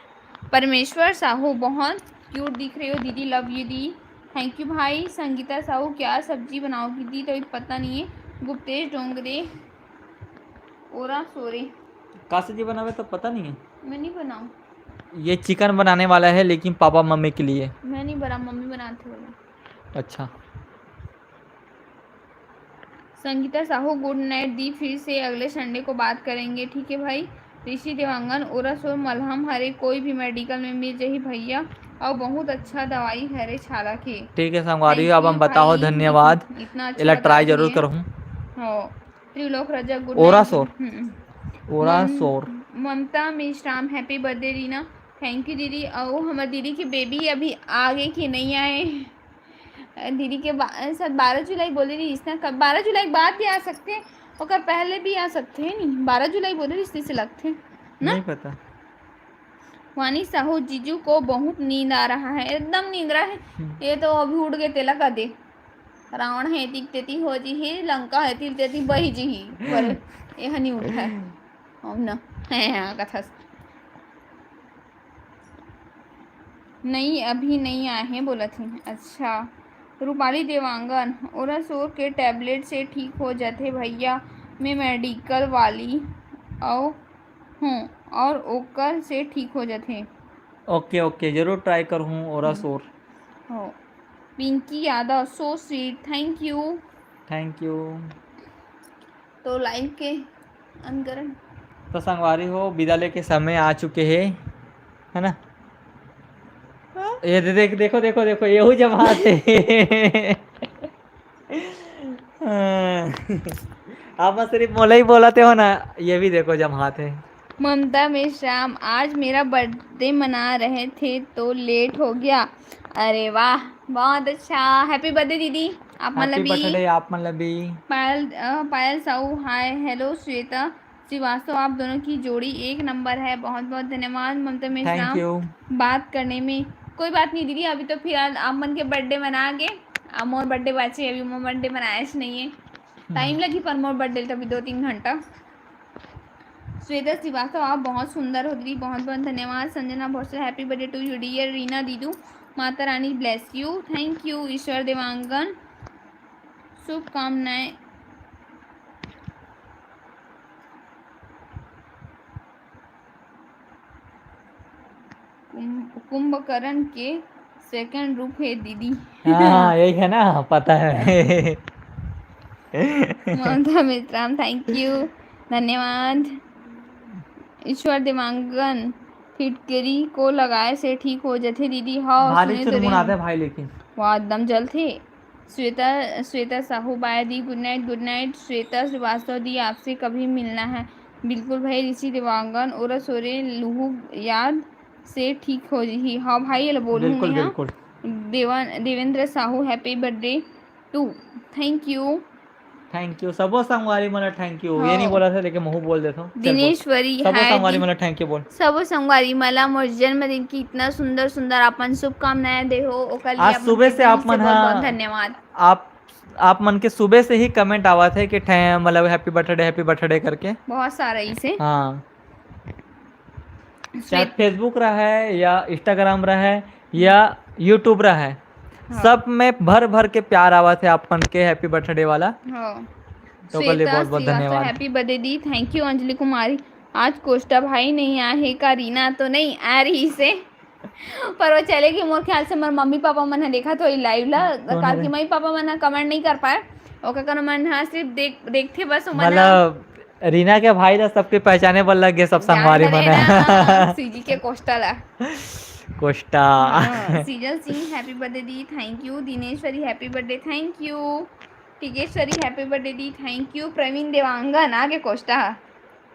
परमेश्वर साहू, बहुत क्यूट दिख रही हो दीदी, लव यू दी, थैंक यू भाई। संगीता साहू, क्या सब्जी बनाओगी दी? तो अभी पता नहीं है। गुप्तेश डोंगरे, ओरा सोरे। का सब्जी बनावे तो पता नहीं है। मैं नहीं बनाऊँ। ये चिकन बनाने वाला है, लेकिन पापा मम्मी के लिए। मैं नहीं बना, मम्मी बनाते हो। अच्छा। संगीता साहू, गुड नाइट दी, फिर से अगले संडे को बात करेंगे, ठीक है भाई। ऋषि देवांगन, ओरा सोर मलहम हरे, कोई भी मेडिकल में मिल जाही भैया, और बहुत अच्छा दवाई हरे छाला के। ठीक है संगवारी, Thank अब you हम बताओ, भाई, धन्यवाद। इतना अच्छा इला बता ट्राई दिए। जरूर करूँ। हो, त्रिलोक रजक, गुड ओरा नाइट। सोर। हम्म। ओरा मम-, सोर। Mamta Meshram, happy birthday Reena, thank you दीदी। और हमारे दीदी के बेबी अभी आगे कि नहीं आए? दीदी के बा-, सर, बारह जुलाई बोले रही इसने, कब, बारह जुलाई के बाद भी आ सकते हैं, ओकर पहले भी आ सकते हैं, नहीं, बारह जुलाई बोले रही, इससे लगते हैं ना? नहीं पता। वानी साहू, जीजू को बहुत नींद आ रहा है, एकदम नींद रहा है। हम्म। ये तो अभी उठ गए, तेला का दे, रावण है तिक तेती हो जी ही, लंका है तिल तेती बही जी ही, पर ये नहीं उठा है। हम ना, हाँ, कथा। नहीं, अभी नहीं आए हैं, बोला थी। अच्छा, रूपाली देवांगन, ओरा सोर के टैबलेट से ठीक हो जाथे भैया, मैं मेडिकल वाली आओ हूँ और ओकर से ठीक हो जाथे। ओके, ओके, जरूर ट्राई करूँ ओरा सोर। हो, Pinky Yadav, so sweet, thank you। Thank you. तो लाइव के अंत करन। तो संगवारी हो, विदा लेके समय आ चुके हे, है ना? हाँ? ये दे-, देख, देखो, देखो, देखो, यहू जमात है। हाँ। आप सिर्फ मोला ही बोलाते हो ना, ये भी देखो जमात है। ममता मेश्राम, आज मेरा बर्थडे मना रहे थे तो लेट हो गया। अरे वाह, बहुत अच्छा। हैप्पी बर्थडे दीदी, आप मन ला हैप्पी भी। बर्थडे आप मन ला भी। पायल, अ, पायल साहू, हाय। हेलो श्वेता श्रीवास्तव, आप दोनों की जोड़ी एक नंबर है। बहुत बहुत धन्यवाद ममता थैंक मेश्राम। यू। बात करने में कोई बात नहीं दीदी, अभी तो फिलहाल आप मन के बर्थडे मना गे, अब मोर बर्थडे बाचे, अभी मोर बर्थडे मनाएच नहीं है। टाइम लगी पर मोर बर्थडे तभी दो तीन घंटा। श्वेता श्रीवास्तव, आप बहुत सुंदर हो दीदी, बहुत बहुत धन्यवाद। Sanjana Bhosle, happy birthday to you dear। Reena दीदू, Mata Rani bless you, thank you। ईश्वर देवांगन, शुभकामनाएं। कुंभ-, कुंभकर्ण के सेकंड रूप हे दीदी। हाँ, यही है ना, पता है। ममता मित्राम, थैंक यू, धन्यवाद। ईश्वर देवांगन, फिटकरी को लगाए से ठीक हो जथे दीदी। हाँ, भारी सुने तो रे। चुनमुनाते भाई, लेकिन वाह, एकदम जलथे। श्वेता, श्वेता साहू, बाय दी, good night, good night. Shweta Shrivastava दी, आपसे कभी मिलना है। बिल्कुल भाई, ऋषि देवांगन, ओरा सोरे लुहु याद से ठीक हो जही। हाँ भाई, ये बोलूँ बिल्कुल मैं, हाँ। बिल्कुल। देवन-, Devendra Sahu, happy birthday to, thank you। Thank you सबो संगवारी मन, थैंक यू। ये हाँ। नहीं बोला था, लेकिन महू बोल देता हूँ। चल बोल। दिनेश्वरी, सबो हाय संगवारी दी-, मन ला थैंक यू बोल। सबो संगवारी मन ला मोर जन्मदिन की इतना सुंदर सुंदर अपन शुभकामनाएं दे हो, ओकर लिए आज अपन सुबह के से दिल आप मन बहुत बहुत हा धन्यवाद। आप आप मन के सुबह से ही कमेंट आवा थे कि ठे मतलब हैप्पी बर्थडे, हैप्पी बर्थडे करके। बहुत सारा इसे। हाँ, चाहे श्वेत- फेसबुक रहा है या इंस्टाग्राम रहा है या यूट्यूब रहा है, हाँ। सब में भर भर के प्यार आवा थे आप मन के हैप्पी बर्थडे वाला। हाँ। तो ओकर लिए बहुत बहुत धन्यवाद। हैप्पी बर्थडे दी, थैंक यू। अंजलि कुमारी, आज कोष्टा भाई नहीं आए हे का? रीना तो नहीं आ रही से, पर वो चले गई। मोर ख्याल से मोर मम्मी पापा मन ह देखा तो लाइव ला, कौन काल है? के मम्मी पापा मन ह कमेंट नहीं कर पाए, ओकर कारण मन ह सिर्फ देख, देखथे बस। ओमन ह मतलब रीना के भाई ला सबके पहचाने बर लग गए सब संगवारी मन। सीजी के कोष्टा ला। कोष्टा। हाँ, सीजल सिंह, हैप्पी बर्थडे दी, thank you. Dineshwari, happy birthday, thank you. Tikeshwari, happy birthday दी, थैंक यू। प्रवीण देवांगन आगे कोष्टा।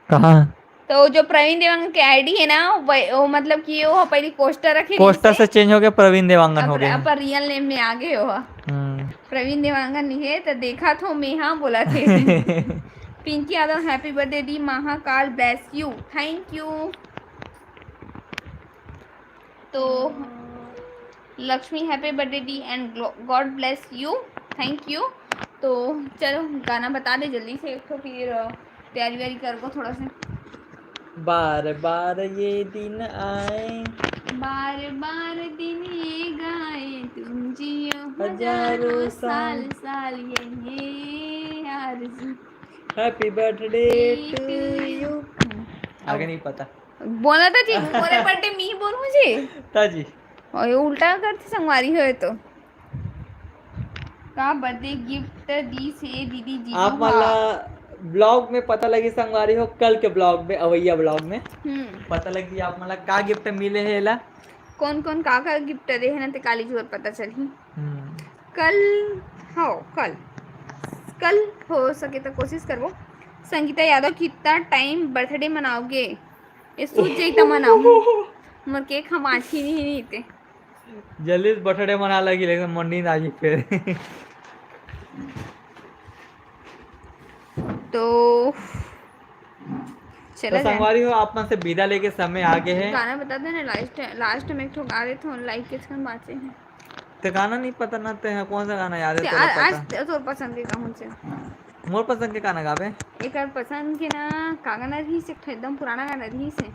कहाँ? तो जो प्रवीण देवांगन के आईडी है ना, वो, वो मतलब कि वो पहले कोष्टा रखे कोष्टा रहिसे। से चेंज हो गया, प्रवीण देवांगन हो गया। पर रियल नेम में आगे हो। हम्म। प्रवीण देवांगन नहीं है तो देखा थो मैं, हाँ बोला थे। पिंकी यादव, हैप्पी बर्थडे दी, Mahakal bless you, thank you. तो लक्ष्मी, हैप्पी बर्थडे दी and God bless you, thank you. तो चलो गाना बता दे जल्दी से एक ठो, फिर अ, तैयारी वैयारी करबो थोड़ा से। बार बार ये दिन आए। बार बार दिन ये गाए, तुम जियो हजारों हजारों साल। साल, साल ये आरज़ू। Happy birthday to you। आगे नहीं पता। बोला था जी, मोरे बर्थडे मी बोलूं जी। ताजी। और ये उल्टा करते संगवारी होए तो। का बर्थडे गिफ्ट दी से दीदी जी? आप मन ला ब्लॉग में पता लगी संगवारी हो, कल के ब्लॉग में, अवैया ब्लॉग में हम्म। पता लगी आप मन ला का गिफ्ट मिले है एला। कौन कौन का का गिफ्ट दे है ना, ते काली जोर पता चलही। हम्म। कल, हो, कल, कल हो सके तो कोशिश करबो। संगीता यादव, कितना टाइम बर्थडे मनाओगे? ये सूझ जाई त मनाऊं। मोर केक हम आज ही नहीं, नहीं थे। जल्दी से बर्थडे मना लगी, लेकिन मोर नींद आ गई फिर। तो तो चला जाए। संगवारी हो, आप मन से विदा लेके समय आ गए है। गाना बता देना, लास्ट, लास्ट में एक ठो गा देते हो, लाइक के छन बाचे हैं। ते गाना नहीं पता ना, ते है कौन सा गाना याद है ते तोला आ-, आज पता? ते तोर पसंद के कहूँ से। मोर पसंद के गाना गाबे। एकर पसंद के ना का गाना रही से, एक ठो एकदम पुराना गाना रही से।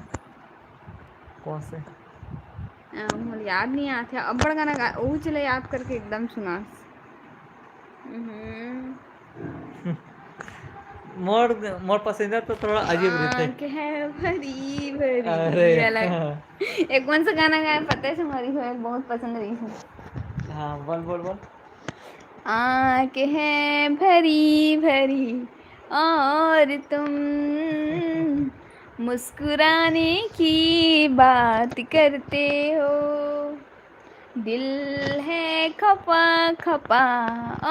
कौन से? अ, मोर याद नहीं आत है, अब्बड़ गाना गा, ओहू चले याद करके एकदम सुनास। हम्म। मोर, मोर पसंदीदा तो थोड़ा अजीब रहते। आँख है भरी भरी, अरे। अलग। एक कौन सा गाना गाए पता है तुम्हारी, बहुत पसंद रही है। हाँ, बोल, बोल, बोल। आँख है भरी भरी और तुम मुस्कुराने की बात करते हो, दिल है खपा खपा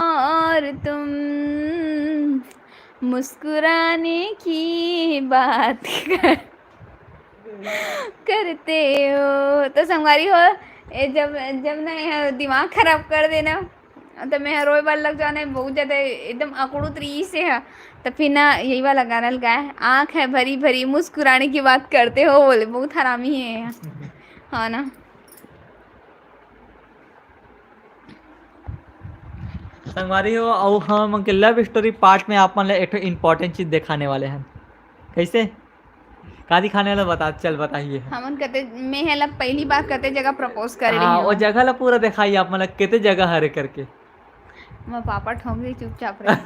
और तुम मुस्कुराने की बात कर, करते हो। तो संगवारी हो, ए, जब, जब ना यह दिमाग खराब कर देना, तो मैं रोए बर लग जाना, बहुत ज्यादा एकदम अकड़ुत रही से है। तो फिर ना यही वाला गाना गाए, आँख है भरी भरी मुस्कुराने की बात करते हो, बोले बहुत हरामी है। हाँ ना। संगवारी हो, अउ हम के लव स्टोरी पार्ट में आप मन ला एक ठो इम्पोर्टेंट चीज दिखाने वाले हैं। कैसे? का दिखाने वाला बता, चल बताइए। हमन कते, मैं है ला पहली बार कते जगह प्रपोज करे रही हूँ। वो जगह ला पूरा दिखाइए आप मन ला, कितने जगह हरे करके। मैं पापा ठोंक रही, चुपचाप रही।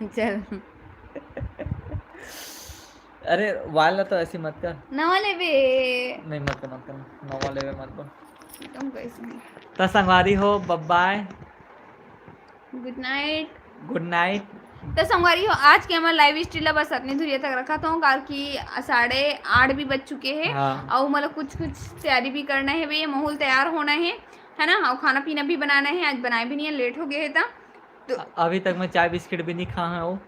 चल। अरे वाला तो ऐसी मत कर। नवा लेबे। नहीं, मत कर, मत कर। नवा लेबे मत कर। तुम कैसे? त संगवारी हो, bye bye। Good night। Good night। तो संगवारी हो, आज के हमर लाइव स्ट्रीम ला बस अतने धुरिया तक रखत हंव, काबर कि साढ़े आठ भी बज चुके हे। हाँ। अउ मतलब कुछ कुछ तैयारी भी करना हे भैया, माहौल तैयार होना हे, है ना। अउ खाना पीना भी बनाना हे, आज बनाए भी नहीं है, लेट हो गए हे त। अ-, अभी तक मैं चाय बिस्किट भी नहीं खा हूँ।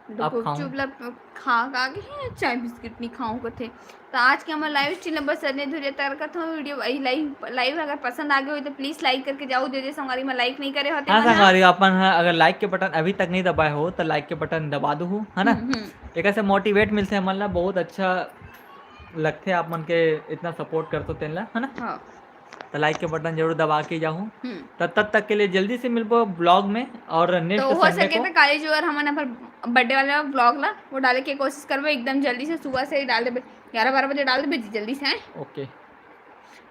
तो आप खाओ। गुपचुप ला खा खा के ही चाय बिस्किट नहीं खाऊं कथे। तो आज के हमर लाइव स्ट्रीम ला बस अतने धुरिया तक रखत हंव। वीडियो, लाइव, लाइव अगर पसंद आ गए हो तो प्लीज लाइक करके जाओ। जे जे संगवारी में लाइक नहीं करे होते हाँ मन ह। संगवारी, अपन ह अगर लाइक के बटन अभी तक नहीं दबाए हो तो लाइक के बटन दबा दू, है ना। हम्म, हम्म। एक ऐसे मोटिवेट मिलते हमन ला, बहुत अच्छा लगते आप मन के इतना सपोर्ट करते तेन ला, है ना। हाँ। तो लाइक के बटन जरूर दबा के जाहू। हम्म। तब तब तक के लिए जल्दी से मिलबो ब्लॉग में और नेक्स्ट तो हो संडे सके को। तो काली जो यार हमन अपन बर्थडे वाला ब्लॉग ला वो डाले के कोशिश करबो एकदम जल्दी से, सुबह से ही डाल देबे, ग्यारह बारह बजे डाल देबे जी, जल्दी से, हैं? ओके।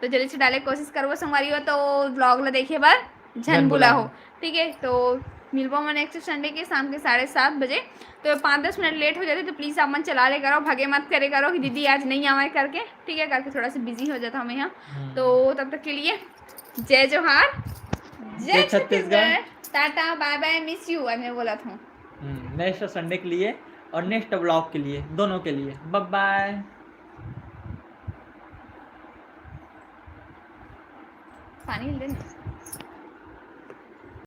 तो जल्दी से डाले के कोशिश करबो संगवारी हो, तो ब्लॉग ला देखे बर झन झन भूला भूला हो, हो। ठीक है। तो मिलबो हमन नेक्स्ट संडे के शाम के साढ़े सात बजे। तो पाँच दस मिनट लेट हो जाते तो प्लीज आप मन चला ले करो, भगे मत करे करो कि दीदी आज नहीं आवे करके, ठीक है, करके थोड़ा सा बिजी हो जाता हमें यहाँ। हम्म। तो तब तक के लिए जय जोहार, जय जय Chhattisgarh. Chhattisgarh, tata bye bye, miss you, मैं बोला था। नेक्स्ट संडे के लिए और नेक्स्ट ब्लॉग के लिए, दोनों के लिए bye bye। पानी ले ना।